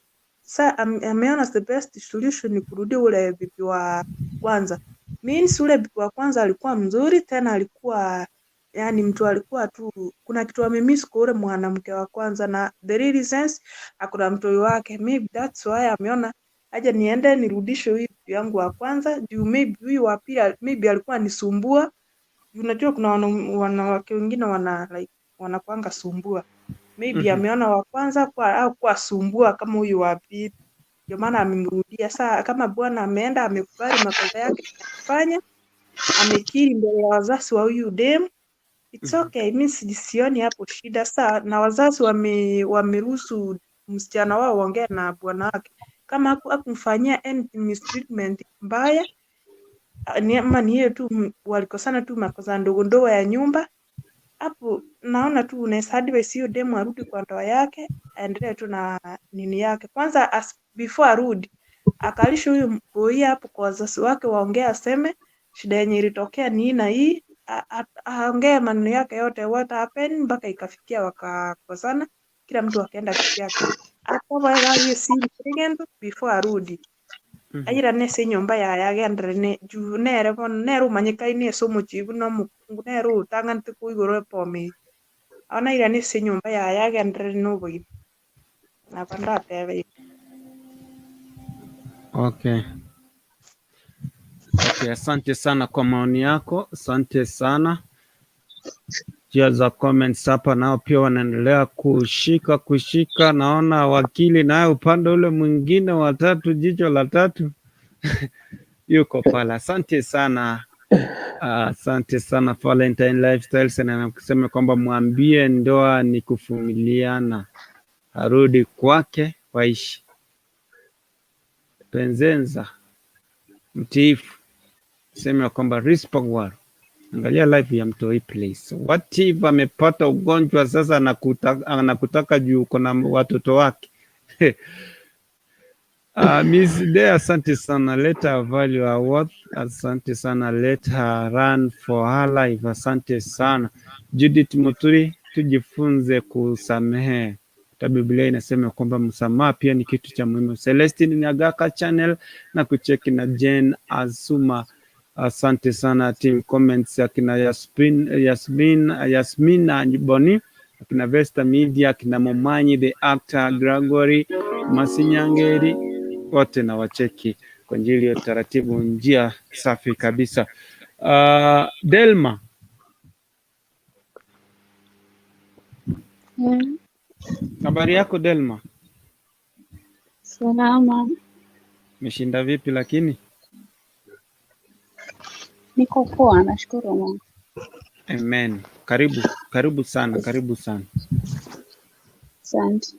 Sa ameona the best solution ni kurudia ule bibi wa kwanza. Means ule bibi wa kwanza alikuwa mzuri, tena alikuwa yani mtu alikuwa tu kuna kitu amemiss kwa ule mwanamke wa kwanza, na the real sense akuna mtoi wake. Maybe that's why ameona aje niende nirudishe huyu bibi yangu wa kwanza, juu maybe huyu wa pili maybe alikuwa nisumbua. Unajua kuna wanawake wengine wana like wanakuanga sumbua. Maybe ameona wa kwanza kwa au kwa sumbua kama huyu wa pili, ndio maana amemrudia. Saa kama bwana ameenda amekubali makosa yake alifanya, amekiri mbele ya wazazi wa huyu dem, it's okay. Mi sioni hapo shida. Saa na wazazi wameruhusu msichana wao waongee na bwana wake, kama hakumfanyia any mistreatment mbaya, ama ni hiyo tu walikosana tu makosa ndogo ndogo ya nyumba hapo, naona tu unaweza advise hiyo demu arudi kwa ndoa yake, aendelee tu na nini yake kwanza. Before arudi akalishe huyu boy hapo kwa wazazi wake, waongee, aseme shida yenye ilitokea ni hii na hii, aongee maneno yake yote what happened mpaka ikafikia wakakosana, kila mtu akaenda kivyake. Akaba hiyo si before arudi airane ase enyomba yaye agenderere juu nere bono nere omanyekaine ase omochibu na omokungu nere otang'anete koigoro epoma eye. Bono airane ase enyomba yaye agenderere na obogima. Nabo ndatebe igo. Okay, asante sana kwa maoni yako, asante sana. Njia za comments hapa nao pia wanaendelea kushika kushika. Naona wakili naye upande ule mwingine wa tatu, jicho la tatu yuko pale. Asante sana. Asante sana Valentine Lifestyles, na nakusema kwamba mwambie ndoa ni kuvumiliana, arudi kwake waishi. Penzenza mtiifu sema kwamba Rispogwar, angalia live ya Mtoi please. What if amepata ugonjwa sasa anakutaka juu uko na watoto wake. Miss Day, asante sana. Let her value her worth. Asante sana. Let her run for her life. Asante sana. Judith Muturi, tujifunze kusamehe. Hata Biblia inasema kwamba msamaha pia ni kitu cha muhimu. Celestine Nyagaka channel na kucheki na Jane Azuma. Asante sana team comments akina Yasmin, Yasmin, Yasmina Boni, akina Vesta Media, akina Momanyi the actor, Gregory Masinyangeri, wote na wacheki kwa ajili ya utaratibu, njia safi kabisa. Delma, habari yako Delma? Salama, Umeshinda vipi lakini? Niko poa, nashukuru Mungu. Amen. Karibu, karibu sana, karibu sana. Asante.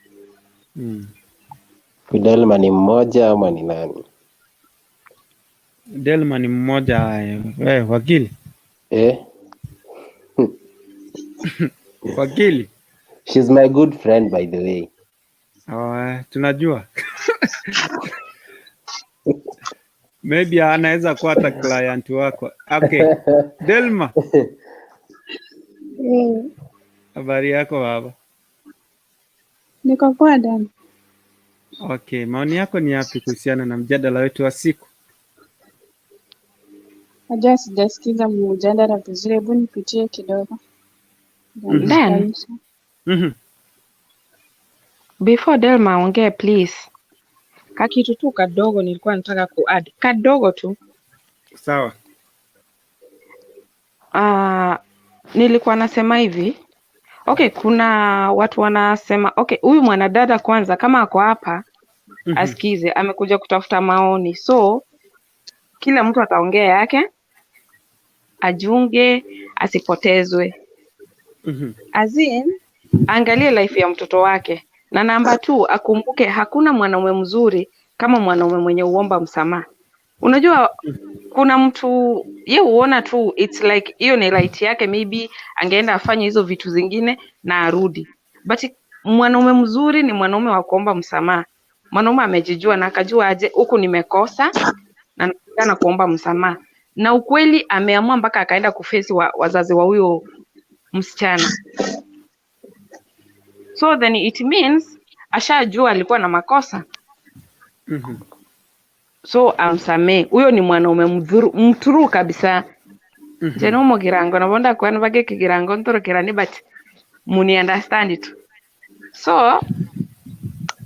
Delma ni mmoja ama ni nani? Delma ni mmoja wakili. Eh? Wakili. She's my good friend by the way. Oh, tunajua. Maybe anaweza kuwa hata client wako. Okay. Delma, habari yako baba? Niko poa Dan. Okay, maoni yako ni yapi kuhusiana na mjadala wetu wa siku? Najua sijasikiza mjadala vizuri, hebu nipitie kidogo. Dan, before Delma aongee please, kakitu tu kadogo nilikuwa nataka kuadd kadogo tu. Sawa. Nilikuwa nasema hivi. Okay, kuna watu wanasema okay, huyu mwanadada kwanza kama ako hapa asikize, amekuja kutafuta maoni, so kila mtu ataongea yake, ajunge asipotezwe. As in, Angalie life ya mtoto wake, na namba 2 akumbuke hakuna mwanaume mzuri kama mwanaume mwenye uomba msamaha. Unajua kuna mtu ye huona tu it's like hiyo ni right yake, maybe angeenda afanye hizo vitu zingine na arudi, but mwanaume mzuri ni mwanaume wa kuomba msamaha. Mwanaume amejijua na akajua aje huku nimekosa na na kuomba msamaha, na ukweli ameamua mpaka akaenda kufesi wazazi wa huyo msichana, so then it means ashajua alikuwa na makosa, so amsamee. Huyo ni mwanaume mturu kabisa. Nje nomogirango nabo ndakwana bage kigirango ntorokerani, but muni understand tu, so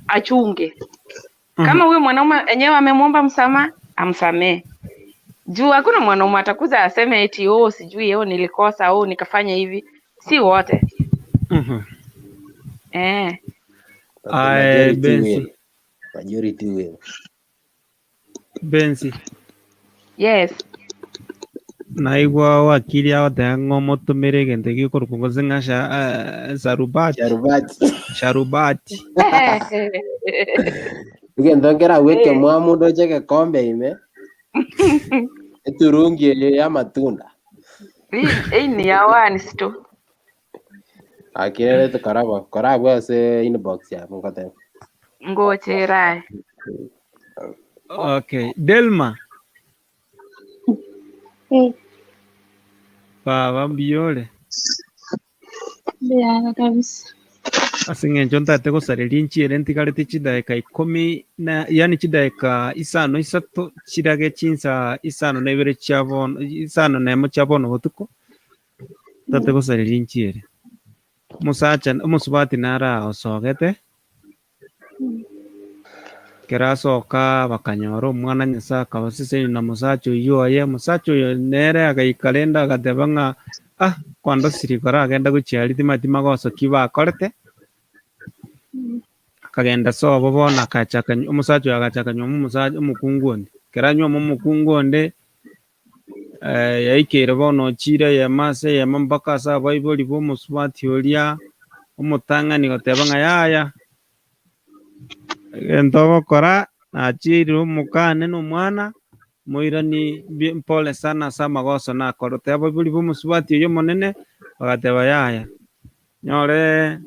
achunge kama huyo mwanaume enyewe amemwomba msamaha, amsamee. Juu hakuna mwanaume atakuza aseme eti oh, sijui oh, nilikosa, oh, nikafanya hivi, si wote eh. But the Aye, majority Bensi. will. Majority will. Bensi. Yes. Naigua wakili agoteba ng'a omotumire egento gikorokwa gose ng'a sarubati. Sharubati. Sharubati. Egento nkeragweke mwamundu oche egekombe ime eturungi eyo ya amatunda. Hii ni ya wani tu. Akirere tukaraba korabwo ase inbox yabo ngoteba. Ngocherae. Okay, Delma. Hey, Baba mbiore. mbiyana kabisa. Ase eng'encho ntate gosareria nchiere ntigarete chidaeka 10 na yani chidaeka 5 3 chirage chinsa 52 chia bono 51 chia bono botuko ntate gosareria nchiere omosacha omosubati nara osogete kerasoka bakanyora omwana Nyasaye akabasesenia na mosacha oywo oye mosacha oyo nere agaikarenda agateba ng'a ah kwandosiri kora agenda gochiari timati magoso ki bakorete akagenda sobo bono akachaka omosacha oyo agachaka nyuma omosacha omokungu onde kera nyuma omokungu onde yaikeire bono ochire eyemo ase eyemo mpaka ase abaibori ba omosubati oria omotang'ani goteba ng'a yaya egento ogokora nachire omokane na omwana moirani mpole sana ase amagoso nakorote abaibori ba omosubati oyo omonene bagateba yaya nyore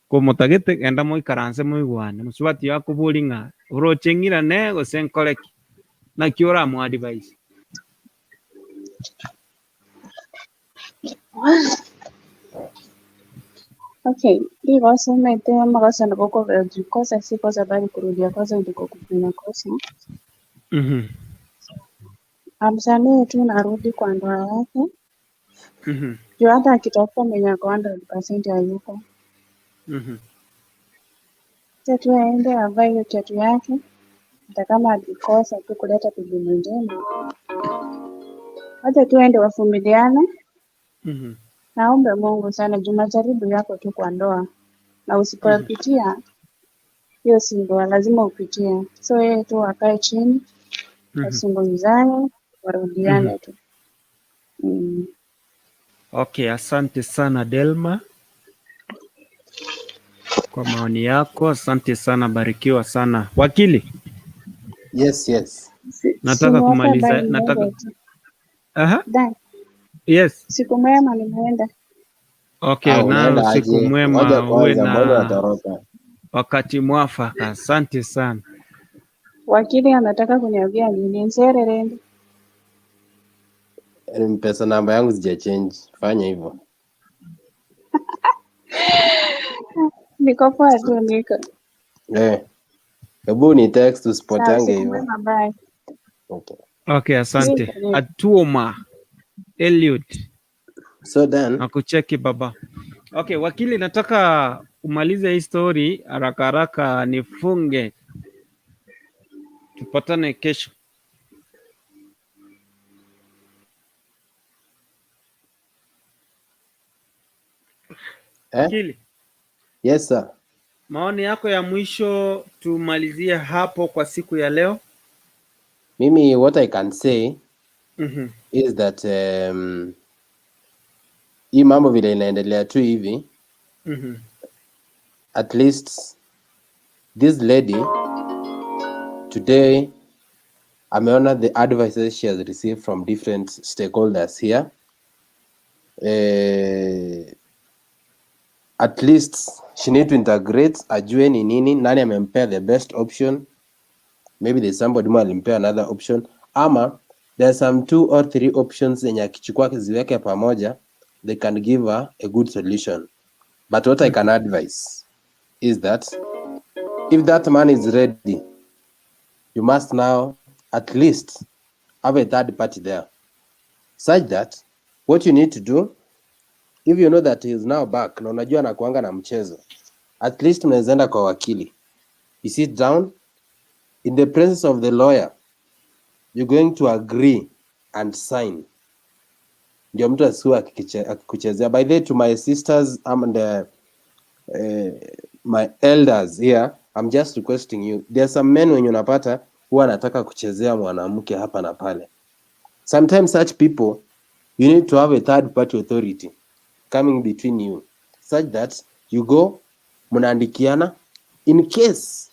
komotagete genda moikaranse moigwane mosubati oyo akobori ng'a oroche ng'irane gose nkoreki naki oramoadvise. Okay, ndivyo wasomete amakosa ndiko kosa si kosa bali kurudia kosa ndiko kufanya kosa. Amsamehe tu na arudi kwa ndoa yake. Juu hata akitafuta mwenye ako 100% hayuko. Acha tu aende avae hiyo kiatu yake, hata kama alikosa tu kuleta bibi mwingine. Wacha tu aende wavumiliane. Naombe Mungu sana juu majaribu yako tu kwa ndoa na usipoyapitia hiyo si ndoa, lazima upitie. So yeye tu akae chini wazungumzane, warudiane tu. Okay, asante sana Delma kwa maoni yako, asante sana, barikiwa sana. Wakili, Yes, yes. nataka Simuope kumaliza, bali nataka niende tu. aha, Dan, yes. siku mwema, nimeenda. Okay, Ah, na unaenda usiku aje? Ngoja mwema, uwe kwanza, mbona na unatoroka? wakati mwafaka. Asante sana. Wakili anataka kuniambia nini? Nsererende. Mpesa namba yangu sija change. Fanya hivyo. Niko poa tu, niko Eh. Hebu ni text sawa. usipoteange Usiku hivyo. mwema, bye. Okay. Okay, asante. Niko niko. Atuoma Eliud, So then, nakucheki baba. Okay, wakili, nataka umalize hii story haraka haraka, nifunge, tupatane kesho. eh? Wakili, Yes sir. maoni yako ya mwisho tumalizie hapo kwa siku ya leo. Mimi what I can say is that hii mambo vile inaendelea tu hivi At least this lady today ameona the advices she has received from different stakeholders here. At least she need to integrate, ajue ni nini, nani amempea the best option. Maybe there's somebody more alimpea another option, ama there's some two or three options zenye akichukua akiziweke pamoja, they can give her a good solution. But what I can advise is that if that man is ready, you must now at least have a third party there, such that what you need to do, if you know that he is now back na unajua anakuanga na mchezo, at least mnaweza enda kwa wakili, you sit down in the presence of the lawyer, you're going to agree and sign, ndio mtu asiwe akikuchezea. By the way, to my sisters and my elders here, I'm just requesting you, there are some men wenye unapata huwa anataka kuchezea mwanamke hapa na pale. Sometimes such people, you need to have a third party authority coming between you, such that you go, mnaandikiana, in case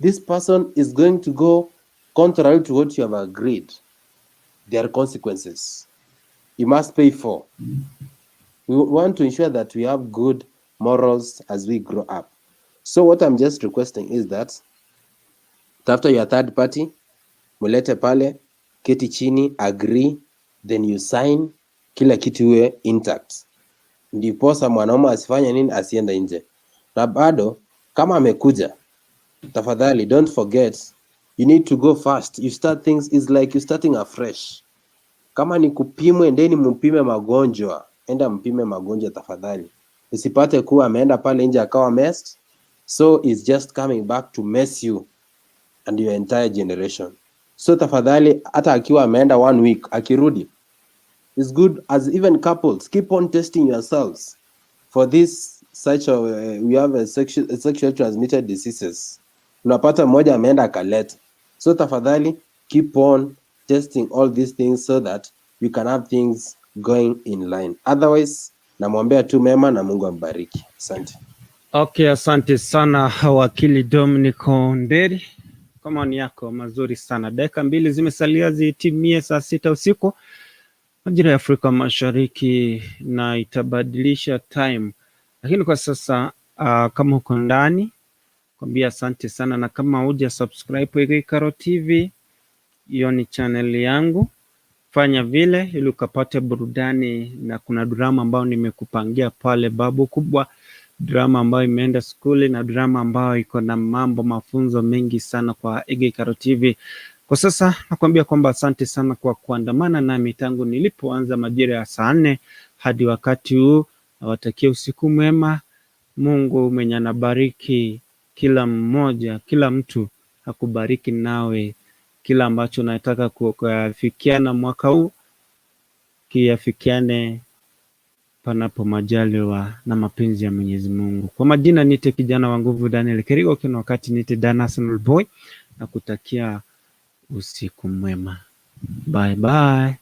this person is going to go contrary to what you have agreed, there are consequences you must pay for. We want to ensure that we have good morals as we grow up. So what I'm just requesting is that tafuta your third party, mulete pale, keti chini, agree, then you sign, kila kitu iwe intact, ndiposa mwanaume asifanye nini, asiende nje. Na bado kama amekuja, tafadhali don't forget you need to go fast. You start things, is like you starting afresh. Kama ni kupimwe, endeni mpime magonjwa, enda mpime magonjwa tafadhali. Usipate kuwa ameenda pale nje akawa messed, so is just coming back to mess you and your entire generation. So tafadhali, hata akiwa ameenda one week, akirudi, it's good as even couples keep on testing yourselves for this such a, we have a sexual transmitted diseases. Unapata mmoja ameenda akaleta. So tafadhali keep on testing all these things so that you can have things going in line. Otherwise, namwombea tu mema na Mungu ambariki. Asante. Okay, asante sana wakili Dominic Onderi kwa maoni yako mazuri sana. Dakika 2 zimesalia zitimie saa 6 usiku majira ya Afrika Mashariki, na itabadilisha time, lakini kwa sasa kama uko ndani kwambia asante sana, na kama huja subscribe Ikaro TV, hiyo ni channel yangu, fanya vile ili ukapate burudani, na kuna drama ambayo nimekupangia pale, babu kubwa, drama ambayo imeenda skuli na drama ambayo iko na mambo mafunzo mengi sana kwa Ikaro TV. Kwa sasa nakwambia kwamba asante sana kwa kuandamana nami tangu nilipoanza majira ya saa 4 hadi wakati huu. Nawatakia usiku mwema. Mungu mwenye anabariki kila mmoja, kila mtu akubariki nawe kila ambacho unataka kuafikiana mwaka huu kiafikiane panapo majaliwa na mapenzi ya Mwenyezi Mungu. Kwa majina nite kijana wa nguvu Daniel Kerigo, kina wakati nite Dan Arsenal Boy, na kutakia usiku mwema. Bye bye.